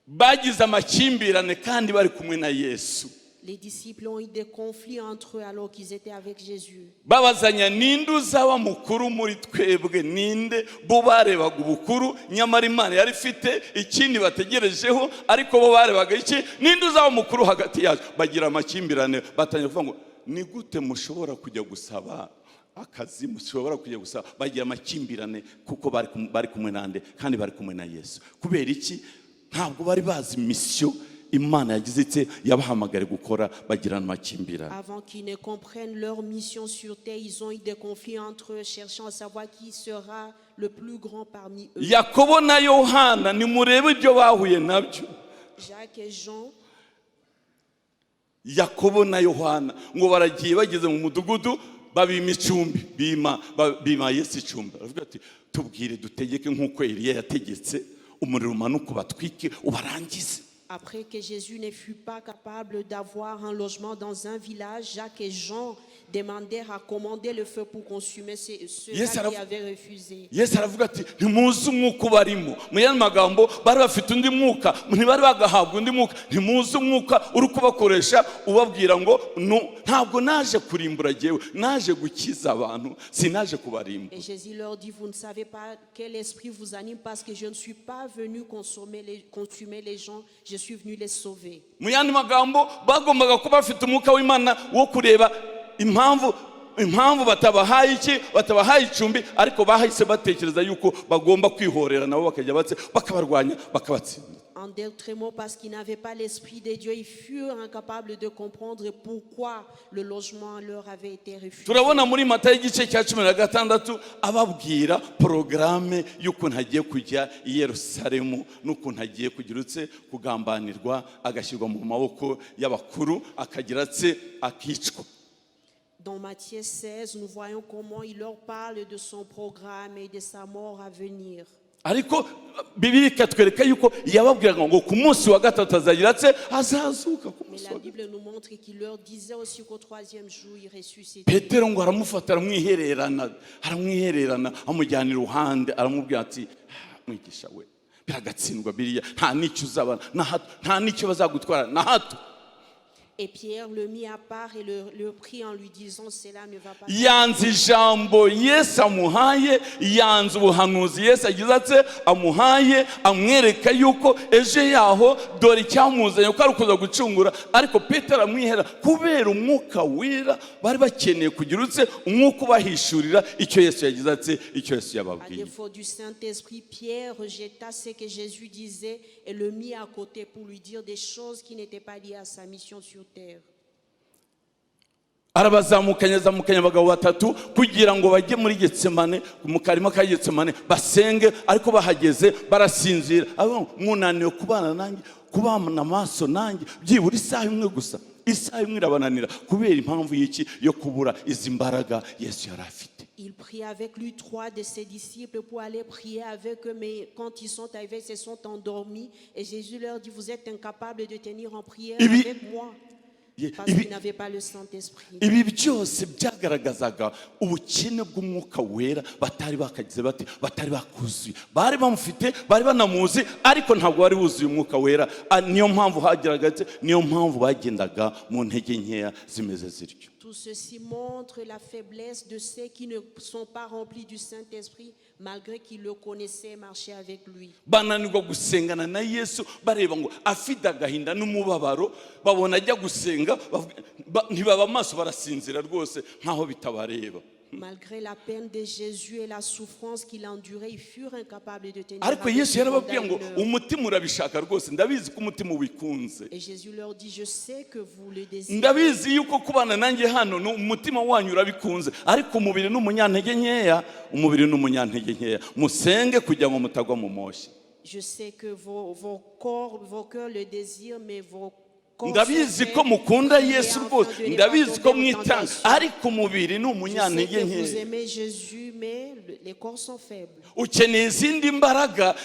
bagize amakimbirane kandi bari kumwe na Yesu. Les disciples ont eu des conflits entre eux alors qu'ils étaient avec Jésus. Babazanya: ninde uzaba mukuru muri twebwe? Ninde? Bo barebaga ubukuru, nyamara Imana yari ifite ikindi bategerejeho, ariko bo barebaga iki? Ninde uzaba mukuru hagati yacu? Bagira amakimbirane, batangira kuvuga ngo: ni gute mushobora kujya gusaba akazi, mushobora kujya gusaba? Bagira amakimbirane kuko bari kumwe nande? Kandi bari kumwe na Yesu. Kubera iki? Ntabwo bari bazi mission Imana yagize ite yabahamagare gukora. Bagirana amakimbirane. Avant qu'ils ne comprennent leur mission sur terre, ils ont eu des conflits entre eux, cherchant à savoir qui sera le plus grand parmi eux. Yakobo na Yohana, nimurebe ibyo bahuye nabyo. Jacques et Jean, Yakobo na Yohana ngo baragiye, bageze mu mudugudu babima icumbi, bima Yesu icumbi. Baravuga ati: tubwire dutegeke nk'uko Eliya yategetse, umuriro umanuka ubatwike ubarangize. Après que Jésus ne fut pas capable d'avoir un logement dans un village, Jacques et Jean demandèrent à commander le feu pour consumer ceux-là Yes, qui avaient refusé. Yesu aravuga ati: ntimuzi umwuka ubarimo. Mu yandi magambo, bari bafite undi mwuka, ntibari bagahabwa undi mwuka. Ntimuzi umwuka uri kubakoresha, ubabwira ngo: Ntabwo naje kurimbura jyewe, naje gukiza abantu, sinaje kubarimbura." Et Jésus leur dit: vous ne savez pas quel esprit vous anime parce que je ne suis pas venu consumer les gens, je suis venu les sauver. Mu yandi magambo, bagombaga kuba bafite umwuka w'Imana wo kureba impamvu batabahaye iki, batabahaye icumbi, ariko bahise batekereza yuko bagomba kwihorera nabo bakajya batse bakabarwanya bakabatsinda. En d'autres mots, parce qu'ils n'avaient pas l'esprit de Dieu, ils furent incapables de comprendre pourquoi le logement leur avait été refusé. Turabona muri Matayo igice cya 16 ababwira porogaramu y'ukuntu agiye kujya i Yerusalemu n'ukuntu agiye kugira utse kugambanirwa, agashyirwa mu maboko y'abakuru, akagira atse akicwa. Dans Matthieu 16, nous voyons comment il leur parle de son programme et de sa mort à venir. Ariko Bibiliya ikatwereka yuko yababwiraga ngo ku munsi wa gatatu azagira atse azazuka ku Mais munsi la wa gatatu. Bible nous montre qu'il leur disait aussi qu'au troisième jour, il ressuscitait. Petero ngo aramufata, aramwihererana, amujyana iruhande, aramubwira ati: "Ah, mwigisha we, biragatsindwa biriya, nta n'icyo uzabana na hato, nta n'icyo bazagutwara na hato." Et Pierre le mit à part et le prit en lui disant, cela ne va pas. Yanze ijambo Yesu amuhaye, yanze ubuhanuzi Yesu agize ati amuhaye, amwereka yuko ejo yaho dore icyamuzanye ko ari ukuza gucungura. Ariko Petero aramwihera kubera Umwuka Wera. Bari bakeneye kugira utse umwuka ubahishurira icyo Yesu yagize ati icyo Yesu À yababwiye. Défaut du Saint-Esprit, Pierre rejeta ce que Jésus disait et le mit à côté pour lui dire des choses qui n'étaient pas liées à sa mission sur terre. Arabazamukanya, azamukanya abagabo batatu kugira ngo bajye muri Getsemane, mu karima ka Getsemane, basenge. Ariko bahageze barasinzira. Abo munaniwe kubana nanjye, kubana amaso nanjye byibura isaha imwe gusa? Isaha imwe irabananira kubera impamvu y'iki? Yo kubura izi mbaraga Yesu yari afite. Il prit avec lui trois de ses disciples pour aller prier avec eux, mais quand ils sont arrivés, ils se sont endormis. Et Jésus leur dit, vous êtes incapables de tenir en prière avec moi, parce qu'ils n'avaient pas le Saint-Esprit. Ibi byose byagaragazaga ubukene bw'Umwuka Wera batari bakagize bate, batari bakuzuye. Bari bamufite, bari banamuzi, ariko ntabwo bari buzuye Umwuka Wera. Ah, niyo mpamvu hagiraga ati niyo mpamvu bagendaga mu ntege nkeya zimeze zityo. Tout ceci montre la faiblesse de ceux qui ne sont pas remplis du Saint-Esprit, malgré qu'ils le connaissaient et marchaient avec lui. Bananirwa gusengana na Yesu, bareba ngo afite agahinda n'umubabaro, babona ajya gusenga, ntibaba amaso, barasinzira rwose nk'aho bitabareba. Malgré la peine de Jésus et la souffrance qu'il endurait, ils furent incapables de tenir Ariko avec Yesu lui pendant yarababwiye ngo une heure. Umutima urabishaka rwose, ndabizi ko umutima ubikunze. Et Jésus leur dit, je sais que vous le désirez. Ndabizi yuko kubana nanjye hano ni umutima wanyu urabikunze, ariko umubiri ni umunyantege nkeya, umubiri ni umunyantege nkeya. Musenge kugira ngo mutagwa mu moshya. Je sais que vos corps, vos cœurs le désirent, mais vos corps Ndabizi sont ko faibles. Mukunda Priez Yesu afin rwose, de ne pas ndabizi ko tomber en mwitanga, tentation. Ariko umubiri ni Je sais umunyantege que vous nkeya. Aimez Jésus, mais les corps sont faibles. Ukeneye izindi mbaraga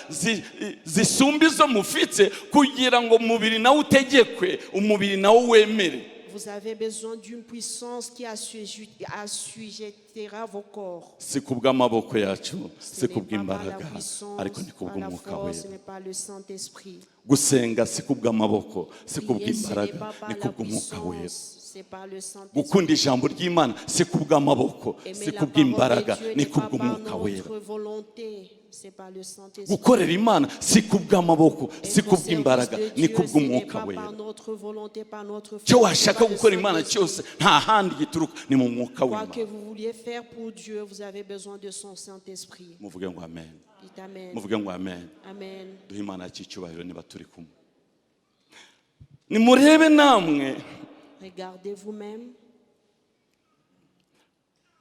zisumba izo mufite kugira ngo umubiri nawe utegekwe, umubiri nawo wemere. Vous avez besoin d'une puissance qui assujettira vos corps. Si kubw'amaboko yacu, Ce si n'est pas par la kubw'imbaraga, puissance, ariko ni par la kubw'Umwuka force, Wera. ce n'est pas le Saint-Esprit. Gusenga si kubw'amaboko, si Prier, ce n'est kubw'imbaraga, pas par ni la kubw'Umwuka Wera. Puissance, c'est par le Saint-Esprit. Gukunda ijambo ry'Imana si kubw'amaboko, Aimer si la parole kubw'imbaraga, de Dieu ni n'est pas par kubw'Umwuka Wera. Notre volonté, c'est par le Saint-Esprit. Gukorera Imana si kubw'amaboko, si Être au service kubw'imbaraga, de ni Dieu, ce n'est kubw'Umwuka pas Wera. Par notre volonté, par notre Icyo force, washaka c'est par le gukora Imana Saint-Esprit. Cyose nta handi gituruka, ni mu Mwuka Quoi w'Imana. Que vous vouliez faire pour Dieu, vous avez besoin de son Saint-Esprit. Muvuge ngo amen. Dites Amen. Muvuge ngo amen. Amen. Duhe Imana cy'icyubahiro niba turi kumwe. Nimurebe namwe. Regardez vous-même.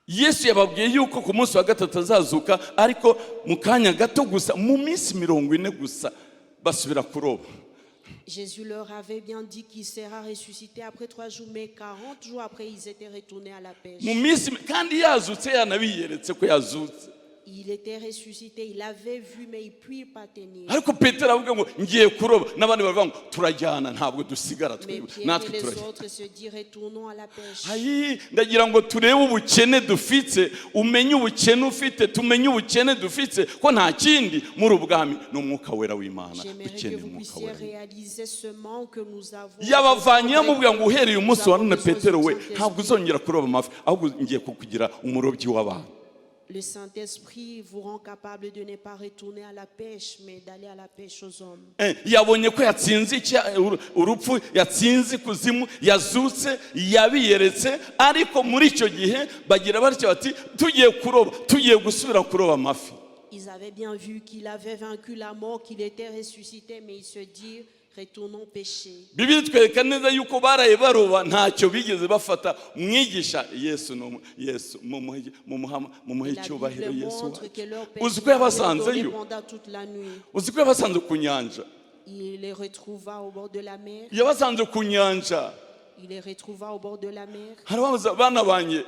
Yesu yababwiye yuko ku munsi wa gatatu azazuka, ariko mu kanya gato gusa, mu minsi 40 gusa, basubira kuroba. Jésus leur avait bien dit qu'il sera ressuscité après 3 jours, mais 40 jours après, ils étaient retournés à la pêche. Mu minsi kandi yazutse, yanabiyeretse ko yazutse. Il était ressuscité, il avait vu, mais il ne put pas tenir. Ariko Petero aravuga ngo ngiye kuroba, n'abandi baravuga ngo turajyana, ntabwo dusigara Mais twebwe Pierre et natwe les turajyana. Autres se dirent, retournons à la pêche. Ayi, ndagira ngo turebe ubukene dufite, umenye ubukene ufite, tumenye ubukene dufite, ko nta kindi muri ubu bwami ni Umwuka Wera w'Imana. J'aimerais que Dukeneye vous Umwuka puissiez Wera. Réaliser ce manque que nous avons. Yabavanye amubwira ngo uhereye umunsi wa none, Petero we, ntabwo uzongera kuroba amafi, ahubwo ngiye kukugira umurobyi w'abantu. Le Saint-Esprit vous rend capable de ne pas retourner à la pêche, mais d'aller à la pêche aux hommes. Yabonye ko yatsinze urupfu, yatsinze ikuzimu, yazutse, yabiyeretse, ariko muri icyo gihe bagira batya bati tugiye kuroba, tugiye gusubira kuroba amafi. Ils avaient bien vu qu'il avait vaincu la mort, qu'il était ressuscité, mais ils se dirent, retournons pêcher. Bibiliya itwereka neza yuko baraye baroba ntacyo bigeze bafata. Mwigisha Yesu ni Yesu mumuhe Et la icyubahiro. Bible Yesu montre wacu. Que leur pêche Uzi ko yabasanzeyo? Pendant toute la nuit. Uzi ko yabasanze ku nyanja? Il les retrouva au bord de la mer. Yabasanze ku nyanja. Il les retrouva au bord de la mer Harababaza bana banjye,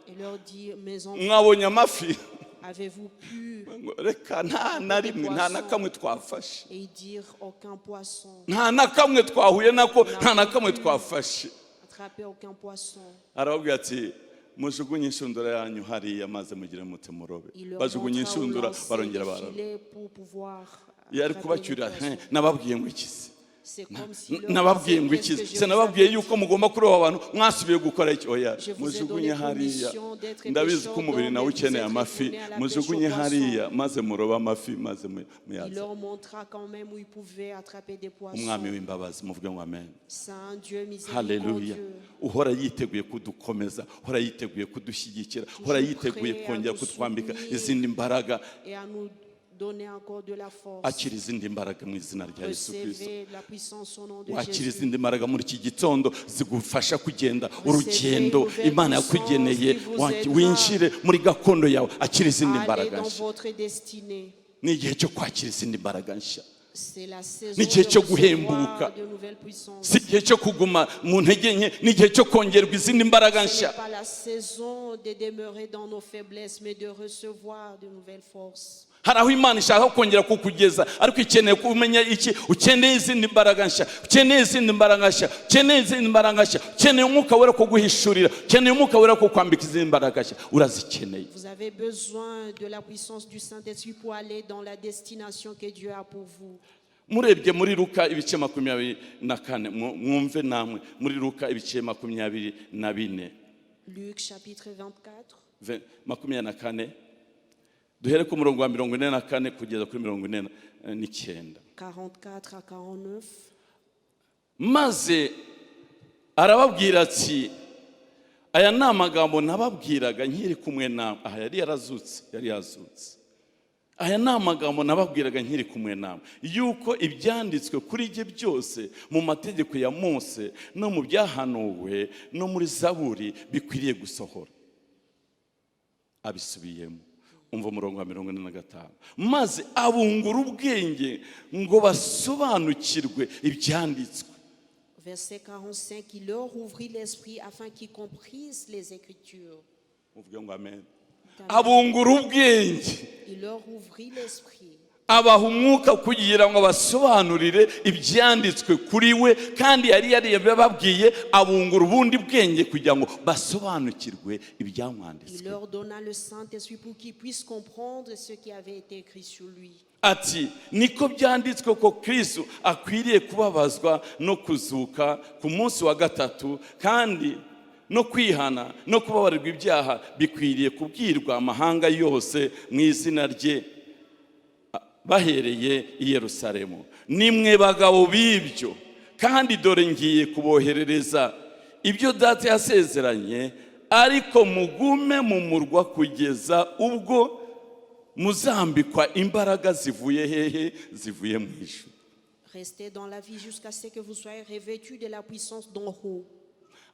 et leur dit, mes enfants, mwabonye amafi? Avez-vous pu Ngo reka, nta na rimwe, nta na kamwe twafashe. Et ils dirent, aucun poisson. Nta na kamwe twahuye nako, nta na kamwe twafashe. Attraper aucun poisson. Arababwira ati mujugunye inshundura yanyu hariya maze mugire mute murobe. Il leur Bajugunye montra où inshundura, lancer barongera les bararoba. filets pour pouvoir Yari attraper les kubacyurira poissons. nababwiye ngo iki se? C'est comme si leur Nababwiye ngo disait, ikize qu'est-ce que je se vous nababwiye avais yuko dit? Mugomba kuroba abantu mwasubiye gukora iki oya Je vous ai mujugunye donné hariya pour mission d'être ndabizi pêcheurs ko umubiri d'hommes, nawe mais vous ukeneye êtes amafi retournés à la pêche mujugunye aux poissons. Hariya maze murobe amafi maze Il muyaze leur montra quand même où ils pouvaient attraper des poissons. Umwami w'imbabazi muvuge ngo amen. C'est un Dieu Haleluya miséricordieux. Uhora yiteguye kudukomeza uhora yiteguye kudushyigikira uhora yiteguye Prêt à kongera nous kutwambika soutenir. Izindi mbaraga Et à nous donner encore de la force. Akira izindi mbaraga mu izina rya Yesu Kirisito. Recevez la puissance au nom de Wakira Jésus. Izindi mbaraga muri iki gitondo zigufasha kugenda urugendo Imana yakugeneye winjire muri gakondo yawe akira izindi Allez mbaraga dans nshya. Votre destinée. Ni igihe cyo kwakira izindi mbaraga nshya. C'est la saison Ni igihe de cyo recevoir guhembuka. De nouvelles puissances. Si igihe cyo kuguma mu ntege nke ni igihe cyo kongerwa izindi mbaraga Ce nshya. N'est pas la saison de demeurer dans nos faiblesses, mais de recevoir de nouvelles forces. Hari aho Imana ishaka kongera kukugeza ariko ikeneye kumenya iki ukeneye izindi mbaraga nshya ukeneye izindi mbaraga nshya ukeneye izindi mbaraga nshya ukeneye umwuka wera kuguhishurira ukeneye umwuka wera kukwambika izindi mbaraga nshya urazikeneye. Vous avez besoin de la puissance du Saint-Esprit pour aller dans la destination que Dieu a pour vous. Murebye muri Luka ibice 24 mwumve namwe muri Luka ibice 24. Luc chapitre 24, 24 duhere ku murongo wa 44 kugeza kuri 49. 44 à 49. Maze arababwira ati aya ni amagambo nababwiraga nkiri kumwe namwe aha yari yarazutse yari yazutse aya ni amagambo nababwiraga nkiri kumwe namwe yuko ibyanditswe kuri jye byose mu mategeko ya Mose no mu byahanuwe no muri Zaburi bikwiriye gusohora. Abisubiyemo umva umurongo wa 45 maze abungura ubwenge ngo basobanukirwe ibyanditswe. Verset 45, il leur ouvrit l'esprit afin qu'ils comprissent les Écritures. Muvuge ngo amen. Abungura ubwenge. Il leur ouvrit l'esprit. Abaha umwuka kugira ngo basobanurire ibyanditswe kuri we kandi yari yarababwiye abungura ubundi bwenge kugira ngo basobanukirwe Il ibyamwanditswe. Leur donna le Saint-Esprit pour qu'ils puissent comprendre ce qui avait été écrit sur lui. Ati niko byanditswe ko Kristo akwiriye kubabazwa no kuzuka ku munsi wa gatatu kandi no kwihana no kubabarirwa ibyaha bikwiriye kubwirwa amahanga yose mu izina rye bahereye i Yerusalemu nimwe bagabo b'ibyo kandi dore ngiye kuboherereza ibyo data yasezeranye ariko mugume mu murwa kugeza ubwo muzambikwa imbaraga zivuye hehe zivuye mu ijuru. Restez dans la ville jusqu'à ce que vous soyez revêtus de la puissance d'en haut.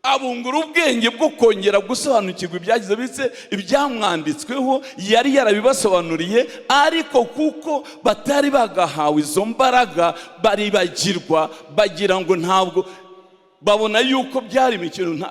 Abungura ubwenge bwo kongera gusobanukirwa ibyagize bitse ibyamwanditsweho yari yarabibasobanuriye ariko kuko batari bagahawe izo mbaraga baribagirwa bagira ngo ntabwo babona yuko byari imikino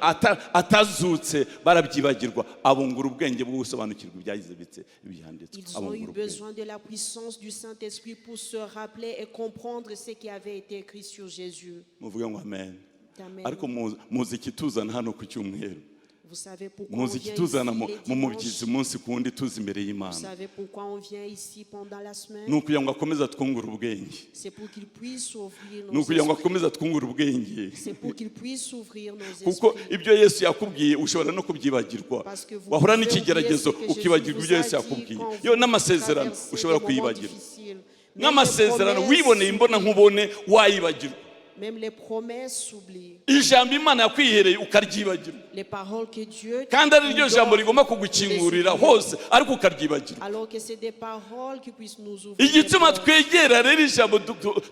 atazutse barabyibagirwa abungura ubwenge bwo gusobanukirwa ibyagize bitse ibyanditswe. Ils ont eu Abungura ubwenge. Besoin de la puissance du Saint-Esprit pour se rappeler et comprendre ce qui avait été écrit sur Jésus. Muvuge ngo amen. Amen. Ariko muzi ikituzana hano ku cyumweru. Vous savez pourquoi on Muzi vient ici ikituzana mu les mu mubyizi dimanches. Umunsi ku wundi tuza imbere y'Imana. Vous savez pourquoi on vient ici pendant la semaine. Ni ukugira ngo akomeze atwungure ubwenge. C'est pour qu'il puisse ouvrir Ni nos ukugira ngo esprits. Akomeze atwungure ubwenge. C'est pour qu'il puisse ouvrir nos Kuko esprits. Ibyo Yesu yakubwiye ushobora no kubyibagirwa Parce que vous wahura pouvez n'ikigeragezo oublier ce que ukibagirwa Jésus ibyo vous Yesu a dit yakubwiye quand yo vous n'amasezerano traversez ushobora des moments kuyibagirwa. Difficiles. Même les N'amasezerano promesses wiboneye imbona nkubone wayibagirwa. Même les promesses s'oublient. Ijambo Imana yakwihereye ukaryibagirwa. Les paroles que Dieu Kandi ari ryo nous jambo donne, rigomba kugukingurira hose ariko ukaryibagirwa. Alors que c'est des paroles qui puissent nous ouvrir des Igituma portes. Twegera rero ijambo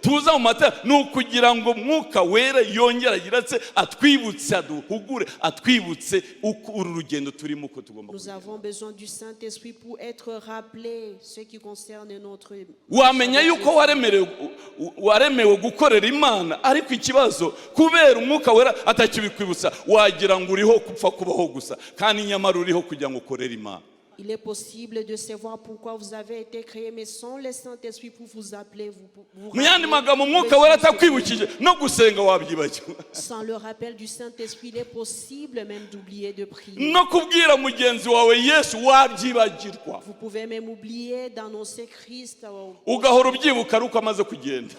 tuza mu matara ni ukugira ngo Mwuka Wera yongere agira atse atwibutse aduhugure atwibutse uko uru rugendo turimo uko tugomba Nous kugenda. Avons besoin du Saint-Esprit pour être rappelés ce qui concerne notre Wamenya yuko waremerewe waremewe gukorera Imana ariko ikibazo kubera Umwuka Wera atakibikwibutsa wagira ngo uriho gupfa kubaho gusa kandi nyamara uriho kugira ngo ukorere Imana. Il est possible de savoir pourquoi vous avez été créé, mais sans le Saint-Esprit pour vous appeler, vous Mu yandi rappeler, magambo vous Umwuka Wera pouvez juste atakwibukije no gusenga wabyibagirwa. Sans le rappel du Saint-Esprit, il est possible même d'oublier de prier. No kubwira mugenzi wawe Yesu wabyibagirwa. Vous pouvez même oublier d'annoncer Christ Ugahora ubyibuka ari uko amaze kugenda.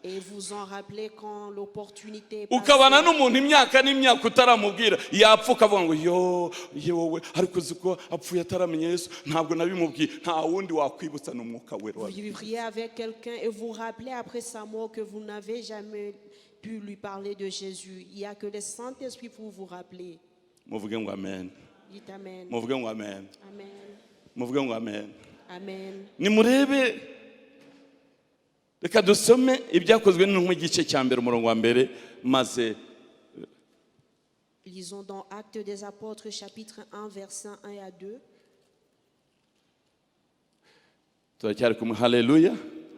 Et vous en rappelez quand l'opportunité est passée. Ukabana n'umuntu imyaka n'imyaka utaramubwira, yapfa ukavuga ngo yo ye wowe, ariko uzi ko apfuye ataramenya Yesu, ntabwo nabimubwiye. Nta wundi wakwibutsa, ni Umwuka Wera. Vous vivriez avec quelqu'un et vous rappelez après sa mort que vous n'avez jamais pu lui parler de Jésus. Il n'y a que le Saint-Esprit pour vous rappeler. Muvuge ngo amen. Dites Amen. Muvuge ngo amen. Amen. Muvuge ngo amen. Amen. Nimurebe, reka dusome Ibyakozwe n'Intumwa igice cya mbere, umurongo wa mbere, maze Lisons dans Actes des Apôtres, chapitre 1, versets 1 à 2. Turacyari kumwe? Haleluya!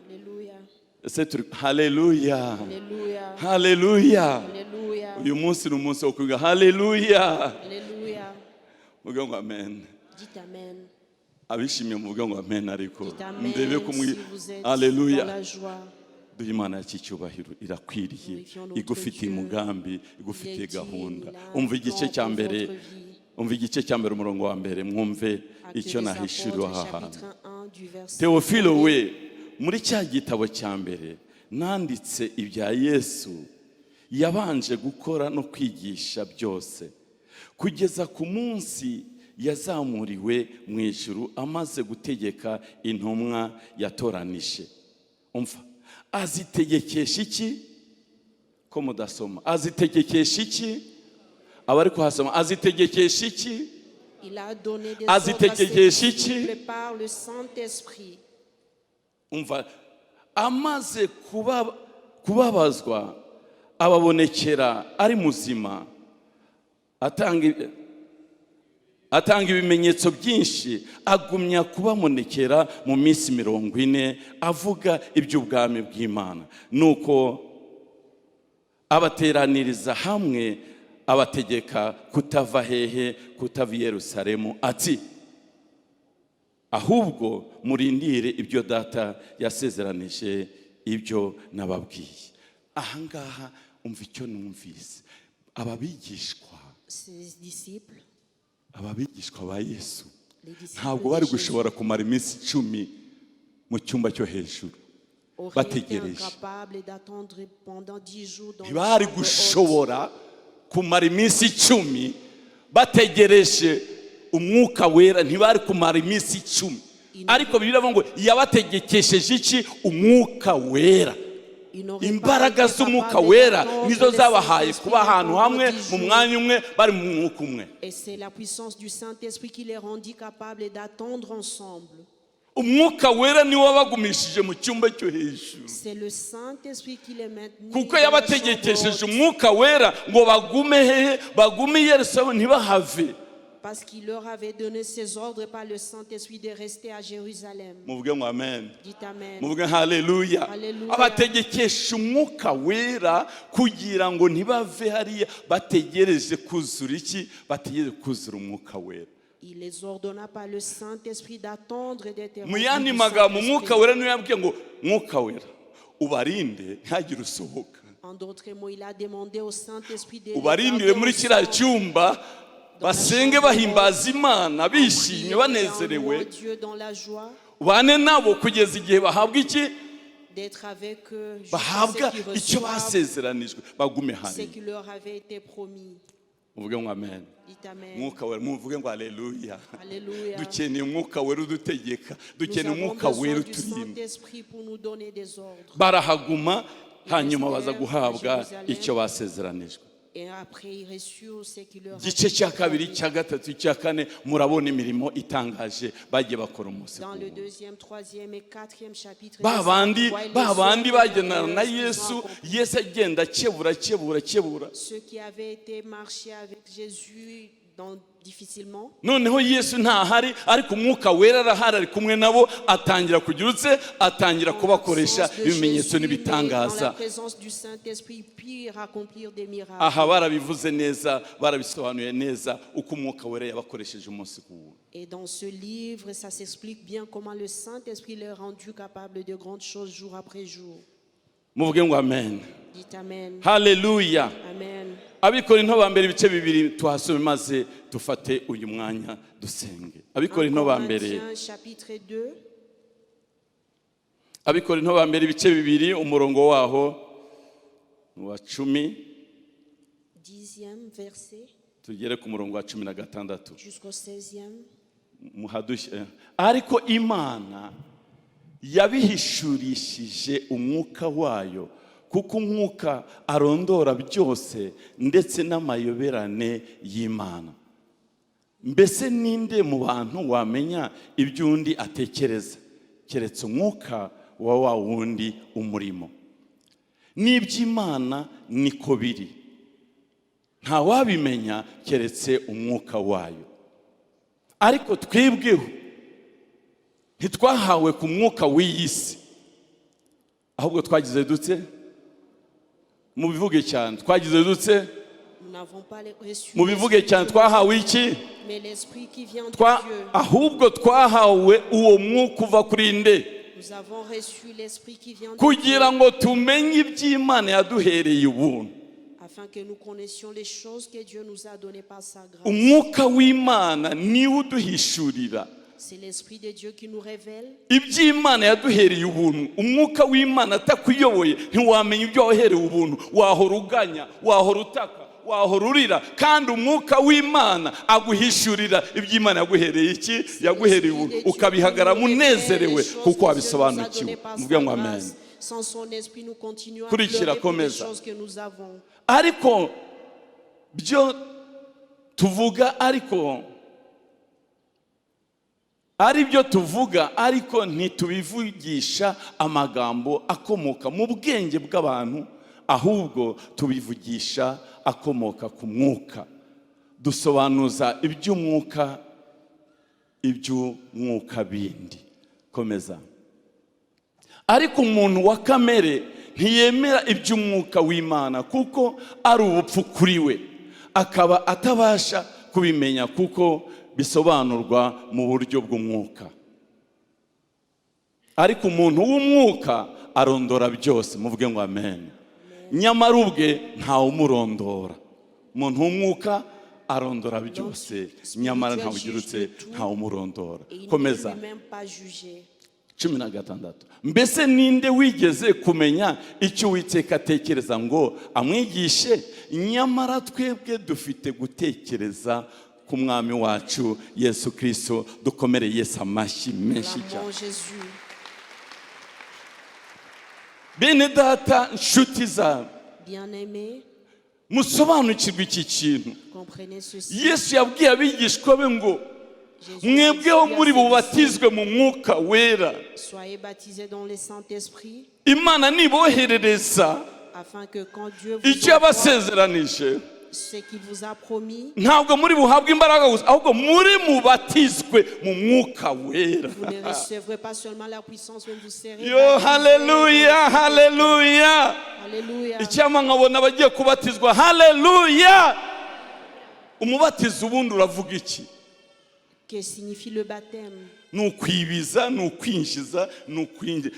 Alléluia. Ese turi? Haleluya! Alléluia. Haleluya! Alléluia. Uyu munsi ni umunsi wo kwiga. Haleluya! Alléluia. Muvuge ngo amen. Dites Amen. Abishimiye muvuge ngo amen, ariko Dites Amen ndebe ko si vous êtes dans Haleluya! la joie. Duhe Imana y'icyubahiro, irakwiriye, igufitiye umugambi, igufitiye gahunda. Umva igice cya mbere, umva igice cya mbere, umurongo wa mbere, mwumve Actes icyo des nahishuriwe Apôtres, aha hantu. chapitre 1, du verset Teofilo we, muri cya gitabo cya mbere nanditse ibya Yesu yabanje gukora no kwigisha byose, kugeza ku munsi yazamuriwe mu ijuru amaze gutegeka intumwa yatoranije. Umva, azitegekesha iki? Ko mudasoma? Azitegekesha iki? Abari kuhasoma, azitegekesha iki? Il a donné des ordres à ses Azitegekesha iki? Disciples par le Saint-Esprit. Umva, amaze kubabazwa ababonekera ari muzima, atanga ibimenyetso byinshi, agumya kubabonekera mu minsi 40, avuga iby'ubwami bw'Imana. Nuko abateraniriza hamwe, abategeka kutava hehe? Kutava i Yerusalemu, ati: "Ahubwo murindire ibyo Data yasezeranije, ibyo nababwiye." Ahangaha umva icyo numvise: aba bigishwa, Ses disciples, aba bigishwa ba Yesu, les disciples ntabwo bari de Jésus, gushobora kumara iminsi 10 mu cyumba cyo hejuru auraient été bategereje. Incapables d'attendre pendant 10 jours dans la Ntibari chambre haute. Gushobora kumara iminsi 10 bategereje Umwuka Wera. Ntibari kumara iminsi 10, ariko Bibiliya iravuga ngo yabategekesheje iki? Umwuka Wera. Imbaraga z'Umwuka Wera nizo zabahaye kuba ahantu hamwe mu mwanya umwe, bari mu mwuka umwe. Et c'est la puissance du Saint-Esprit qui les rendit capables d'attendre ensemble. Umwuka Wera niwe wabagumishije mu cyumba cyo hejuru. C'est le Saint-Esprit qui les maintenit Kuko dans la chambre yabategekesheje haute. Umwuka Wera ngo bagume hehe? Bagume i Yerusalemu, ntibahave. Parce qu'il leur avait donné ses ordres par le Saint-Esprit de rester à Jérusalem. Muvuge ngo amen. Dites Amen. Muvuge haleluya. Haleluya. Abategekesha Umwuka Wera kugira ngo ntibave hariya, bategereze kuzura iki? Bategereze kuzura Umwuka Wera. Il les ordonna par le Saint-Esprit d'attendre d'être Mu remplis yandi du magambo, Umwuka Saint-Esprit. Wera niwe yabwiye ngo Mwuka Wera ubarinde ntihagire usohoka. En d'autres mots, il a demandé au Saint-Esprit de les Ubarindire garder muri kiriya ensemble, cyumba, basenge bahimbaza Imana, bishimye, priant et en banezerewe. louant Dieu dans la joie, Ubane nabo kugeza igihe bahabwa iki? D'être avec eux jusqu'à Bahabwa ce qu'ils icyo reçoivent basezeranijwe, bagume ce hariya. qui leur avait été promis. Muvuge ngo amen. Dites Amen. Mwuka Wera, muvuge ngo aleluya. Alléluia. Dukeneye Umwuka Wera udutegeka. Nous Dukeneye avons Umwuka Wera besoin du uturinda. Saint-Esprit pour nous donner des ordres. Barahaguma, hanyuma baza guhabwa icyo basezeranijwe. Et après, ils reçurent ce qui leur Igice avait cya été kabiri, promis. cya gatatu, icya kane, murabona imirimo itangaje bagiye bakora umunsi Dans ku le wundi. Deuxième, troisième et quatrième chapitre, Ba bandi, ba bandi bagendana na les Yesu, Yesu agenda akebura, akebura, akebura. Ceux qui avaient été marchés avec Jésus difficilement, Noneho Yesu ntahari, ariko Umwuka Wera arahari, ari kumwe nabo, atangira kugira utse, atangira kubakoresha l'absence de ibimenyetso Jésus, mais dans la n'ibitangaza. Présence du Saint-Esprit, purent accomplir des miracles. Aha barabivuze neza, barabisobanuye neza uko Umwuka Wera yabakoresheje umunsi ku wundi. Et dans ce livre, ça s'explique bien comment le Saint-Esprit les a rendus capables de grandes choses jour après jour. Muvuge ngo amen. Dites Amen. Haleluya. Amen. Abikorinto ba mbere ibice 2, tuhasome maze dufate uyu mwanya dusenge. Abikorinto ba mbere Corinthiens, chapitre 2, Abikorinto ba mbere ibice 2, umurongo waho wa 10 10e verset tugere ku murongo wa 16. jusqu'au 16e. Muhadushye. Ariko Imana yabihishurishije umwuka wayo, kuko umwuka arondora byose, ndetse n'amayoberane y'Imana. Mbese ninde mu bantu wamenya ibyo undi atekereza, keretse umwuka wa wa wundi umurimo? N'iby'Imana niko biri, ntawabimenya keretse umwuka wayo. Ariko twebweho ntitwahawe ku mwuka w'iyi si, ahubwo twagize dutse? Mubivuge cyane, twagize dutse? Nous n'avons pas reçu Mubivuge cyane, twahawe iki? mais l'esprit qui vient de Dieu. Ahubwo twahawe uwo mwuka uva kuri nde? Nous avons reçu l'esprit qui vient de Kugira Dieu ngo tumenye iby'Imana yaduhereye ubuntu. afin que nous connaissions les choses que Dieu nous a données par sa grâce. Umwuka w'Imana niwe uduhishurira C'est l'esprit de Dieu qui nous révèle iby'Imana yaduhereye ubuntu. Umwuka w'Imana atakuyoboye, ntiwamenya ibyo waherewe ubuntu. Wahora uganya, wahora utaka, wahora urira, kandi umwuka w'Imana aguhishurira iby'Imana yaguhereye iki? Yaguhereye ubuntu, ukabihagaramo unezerewe kuko wabisobanukiwe. Muvuge ngo amen. Sans son esprit, nous continuons à Kurikira, pleurer pour les komeza. choses que nous avons. Ariko byo tuvuga, ariko ari byo tuvuga, ariko ntitubivugisha amagambo akomoka mu bwenge bw'abantu, ahubwo tubivugisha akomoka ku mwuka, dusobanuza iby'umwuka iby'umwuka bindi. Komeza. Ariko umuntu wa kamere ntiyemera iby'umwuka w'Imana, kuko ari ubupfu kuri we, akaba atabasha kubimenya kuko bisobanurwa mu buryo bw'umwuka. Ariko umuntu w'umwuka arondora byose. Muvuge ngo amen. Nyamara ubwe ntawumurondora. Umuntu w'umwuka arondora byose, nyamara ntawugirutse, ntawumurondora. Et il n'est Komeza. lui-même pas jugé. 16. Mbese ninde wigeze kumenya icyo Uwiteka atekereza ngo amwigishe? Nyamara twebwe dufite gutekereza ku Mwami wacu Yesu Kirisito. Dukomere Yesu amashyi menshi cyane. Acclamons Jésus. Bene data, nshuti zawe, Bien-aimés, musobanukirwe iki kintu. comprenez ceci. Yesu yabwiye abigishwa be ngo Jésus a mwebweho dit à muri ses disciples, bubatizwe mu mwuka wera. soyez baptisés dans le Saint-Esprit, Imana niboherereza afin que quand Dieu vous icyo envoie yabasezeranije, ce qu'il vous a promis, ntabwo muri buhabwe imbaraga gusa, ahubwo muri mubatizwe mu mwuka wera. vous ne recevrez pas seulement la puissance, mais vous serez Yo, baptisés. haleluya, haleluya! Alléluia. Icyampa nkabona abagiye kubatizwa. Haleluya! Umubatizo ubundi uravuga iki? Que signifie le baptême? Ni ukwibiza, ni ukwinjiza,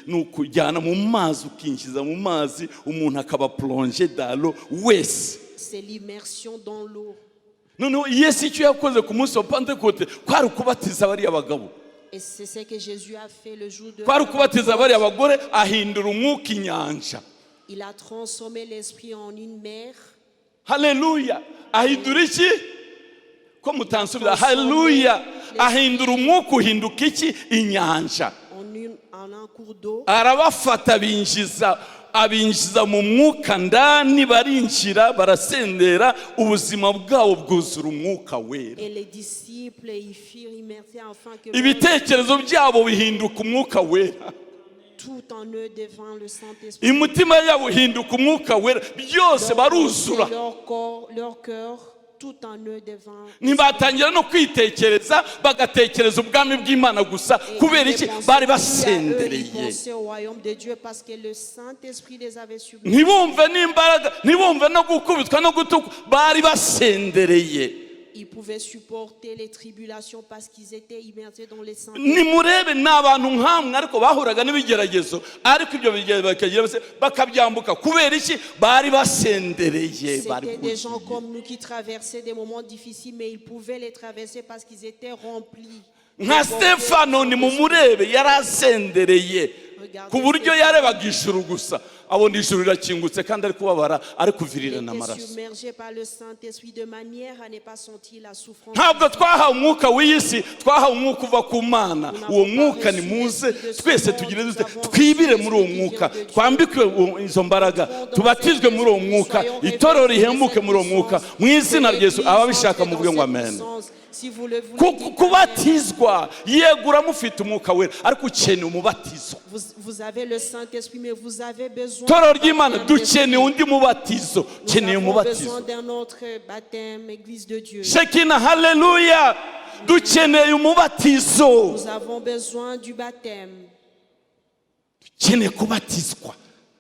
ni ukujyana mu mazi, ukinjiza mu mazi umuntu akaba plongé dans l'eau wese. C'est l'immersion dans l'eau. Noneho Yesu icyo yakoze ku munsi wa Pantekote kwari ukubatiza bariya bagabo, Et c'est ce que Jésus a fait le jour de kwari ukubatiza bariya bagore, ahindura umwuka inyanja. Il a transformé l'esprit en une mer. Haleluya! Ahindura iki? Ko mutansubiza? Haleluya! Ahindura umwuka uhinduka iki? Inyanja. En un cours d'eau. Arabafata, binjiza, abinjiza mu mwuka ndani, barinjira, barasendera, ubuzima bwabo bwuzura umwuka wera. Et les disciples y furent immersés afin que Ibitekerezo byabo bihinduka umwuka wera. tout en eux devint le Saint-Esprit. Imitima yabo ihinduka umwuka wera, byose baruzura. Leur corps, leur cœur, tout en eux devint. Ntibatangira no kwitekereza, bagatekereza ubwami bw'Imana gusa. Et Kubera ils iki? ne pensaient Bari plus à eux, ils basendereye. pensaient au royaume de Dieu parce que le Saint-Esprit les avait submergés. Ntibumve n'imbaraga, ntibumve no gukubitwa no gutukwa, bari basendereye. Ils pouvaient supporter les tribulations parce qu'ils étaient immergés dans le Saint-Esprit. Nimurebe, ni abantu nkamwe, ariko bahuraga n'ibigeragezo, ariko ibyo bigeragezo bakagira bose bakabyambuka. Kubera iki? Bari basendereye, bari C'était des gens buzuye. comme nous qui traversaient des moments difficiles, mais ils pouvaient les traverser parce qu'ils étaient remplis. Nka Stefano, nimumurebe, yari asendereye. Ku buryo yarebaga ijuru gusa, abona ijuru rirakingutse kandi ari kubabara, ari Il kuvirirana était amaraso. Submergé par le Saint-Esprit de manière à ne pas sentir la souffrance. Ntabwo twahawe umwuka w'iyi si, twahawe umwuka uva ku Mana. Uwo mwuka, ni muze twese tugire dute? Twibire muri uwo mwuka, twambikwe izo mbaraga, tubatizwe muri uwo mwuka, itorero rihembuke muri uwo mwuka mu izina rya Yesu. Ababishaka muvuge ngo amen. Si vous le voulez, dites amen. Kubatizwa, yego, uramufite umwuka wera, ariko ukeneye umubatizo. Vous avez le Saint-Esprit, mais vous avez besoin Itorero ry'Imana, d'un dukeneye undi mubatizo. Nous Ukeneye avons umubatizo. besoin d'un autre baptême, Église de Dieu. Shekina, haleluya, dukeneye umubatizo. Nous avons besoin du baptême. Dukeneye kubatizwa.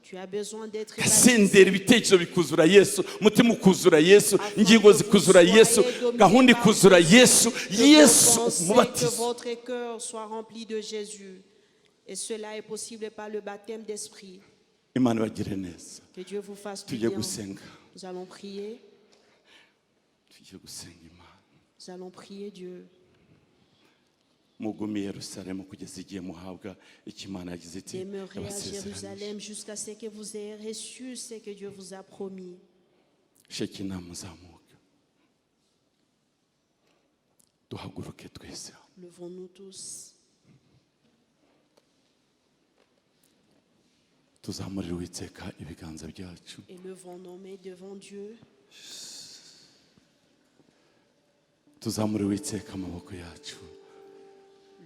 Tu as besoin d'être baptisé. Gasendera, ibitekerezo bikuzura Yesu, umutima ukuzura Yesu, ingingo zikuzura Yesu, gahunda ikuzura Yesu. Que vos Yesu, pensées, que umubatizo. Votre cœur soit rempli de Jésus. Et cela est possible par le baptême d'esprit. Imana ibagire neza. Que Dieu vous fasse du Tujye bien. Gusenga. Nous allons prier. Tujye gusenga Imana. Nous allons prier Dieu. Mugume i Yerusalemu kugeza igihe muhabwa icyo Imana yagize iti Demeurez à yabasezeranyije. Jérusalem jusqu'à ce que vous ayez reçu ce que Dieu vous a promis. Shekina, muzamuke, duhaguruke twese. Levons-nous tous. Tuzamurire Uwiteka ibiganza byacu. Élevons nos mains devant Dieu. Tuzamurire Uwiteka amaboko yacu.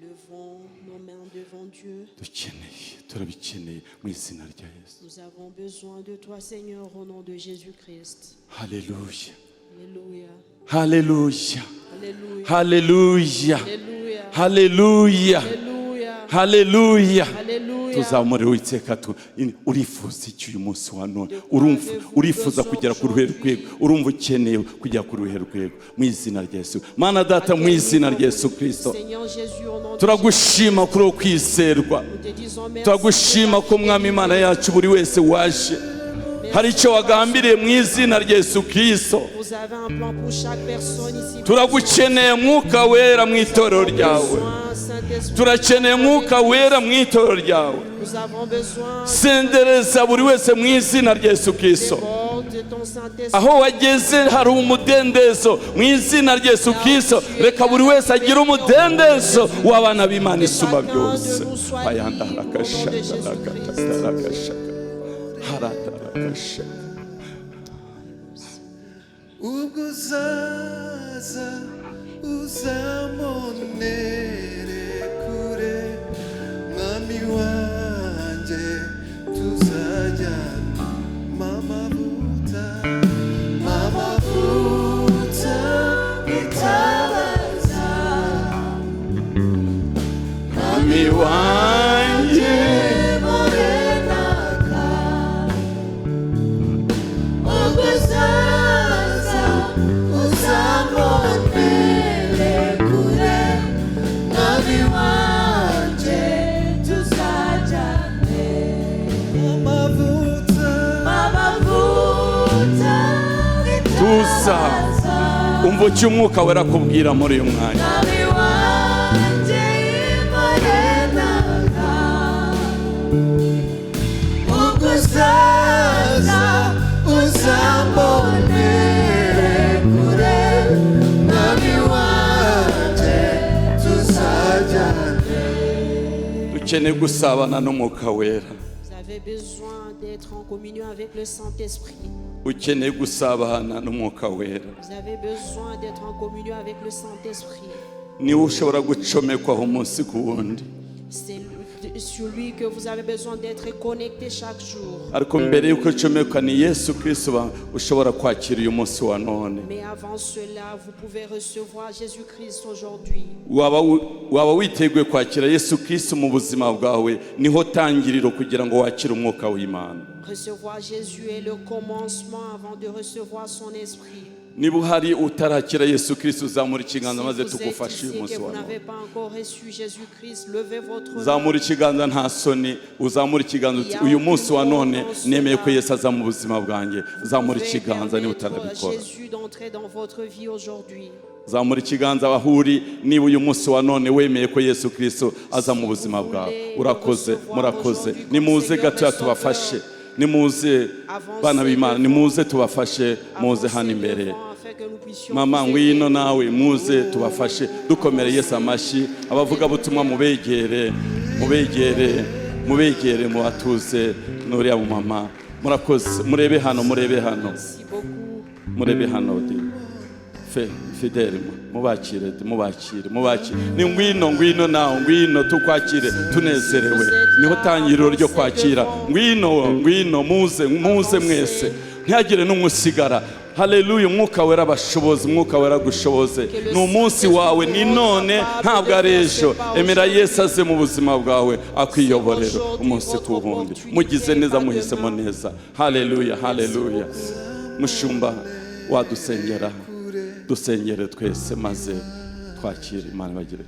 Levons nos mains devant Dieu. Dukeneye, turabikeneye mu izina rya Yesu. Nous avons besoin de toi, Seigneur, au nom de Jésus-Christ. Haleluya. Alléluia. Haleluya. Alléluia. Haleluya. Alléluia. Haleluya. Alléluia. Haleluya. Alléluia. Tuzamurire Uwiteka urifuza iki uyu munsi wa none? Urumva urifuza kugera ku ruhe rwego? Urumva ukeneye kugera ku ruhe rwego? Mu izina rya Yesu, Mana Data, mu izina rya Yesu Kirisito, Seigneur Jésus, au nom de turagushima kuri uwo kwizerwa. Jésus, nous te disons merci. Turagushima ko, Mwami Imana yacu, buri wese waje hari icyo wagambiriye mu izina rya Yesu Kirisito. Vous avez un plan pour chaque personne ici. Turagukeneye, Mwuka Wera, mu itorero ryawe. Besoin, Saint-Esprit. Turakeneye Mwuka Wera mu itorero ryawe. Nous avons besoin Sendereza buri wese mu izina rya Yesu Kirisito. déborde de ton Saint-Esprit. Aho wageze hari umudendezo mu izina rya Yesu Kirisito. Reka buri wese agire umudendezo w'abana b'Imana isumba byose. Ayandarakashaka, haratarakashaka. Ubwo uzaza uzambonere kure, mwami wanjye, tuzajyana mamavuta, mamavuta itabaza. Mwami wanjye, Morenaka, ubwo uzaza uzambonere kure, mwami wanjye, tuzajyane amavuta, amavuta. Tuza umva icyo Umwuka Wera akubwira muri uyu mwanya. Mwami wanjye, Morenaka, ubwo uzaza uzambonere kure, mwami wanjye, tuzajyane. Dukeneye gusabana n'Umwuka Wera. Vous avez besoin d'être en communion avec le Saint-Esprit. Ukeneye gusabana n'Umwuka Wera. Vous avez besoin d'être en communion avec le Saint-Esprit. Niwe ushobora gucomekwaho umunsi ku wundi. C'est sur lui que vous avez besoin d'être connecté chaque jour. Ariko mbere y'uko ucomekwa, ni Yesu Kirisito ushobora kwakira uyu munsi wa none. Mais avant cela, vous pouvez recevoir Jésus-Christ aujourd'hui. Waba witeguye kwakira Yesu Kirisito mu buzima bwawe? Niho tangiriro kugira ngo wakire Umwuka w'Imana. Recevoir Jésus est le commencement avant de recevoir son esprit. Niba uhari utarakira Yesu Kristo, uzamura ikiganza Si maze vous êtes tugufashe uyu ici et munsi que wa vous none. N'avez pas encore reçu Jésus-Christ, levez votre main. Zamura ikiganza nta soni, uzamura ikiganza uti uyu munsi wa none nemeye ko Yesu aza mu buzima bwanjye. Zamura Vous pouvez ikiganza niba permettre à utarabikora. Jésus d'entrer dans votre vie aujourd'hui. Zamura ikiganza aho uri niba uyu munsi wa none wemeye ko Yesu Kirisito aza mu buzima bwawe. Urakoze, murakoze. Nimuze gatoya tubafashe, nimuze bana b'Imana, nimuze tubafashe, muze hano imbere. Devant afin que nous puissions Mama vous aider. ngwino nawe, muze tubafashe. Dukomere Yesu amashyi. Abavugabutumwa mubegere, mubegere, mubegere, mubatuze n'uriya mumama. Murakoze. Murebe hano, murebe hano. Merci beaucoup. Murebe hano di fe Fidele, mubakire, mubakire, mubakire. Ni ngwino, ngwino nawe, ngwino tukwakire tunezerewe. Niho tangiriro ryo kwakira. Ngwino, ngwino, muze, muze mwese, ntihagire n'umwe usigara. Haleluya! Umwuka Wera abashoboze, Umwuka Wera agushoboze. Ni umunsi wawe, ni none, ntabwo ari ejo. Emera Yesu aze mu buzima bwawe, akwiyoborera umunsi ku wundi. Mugize neza, muhisemo neza. Haleluya, haleluya! Mushumba, wadusengera? Dusengere twese maze twakire. Imana bagire.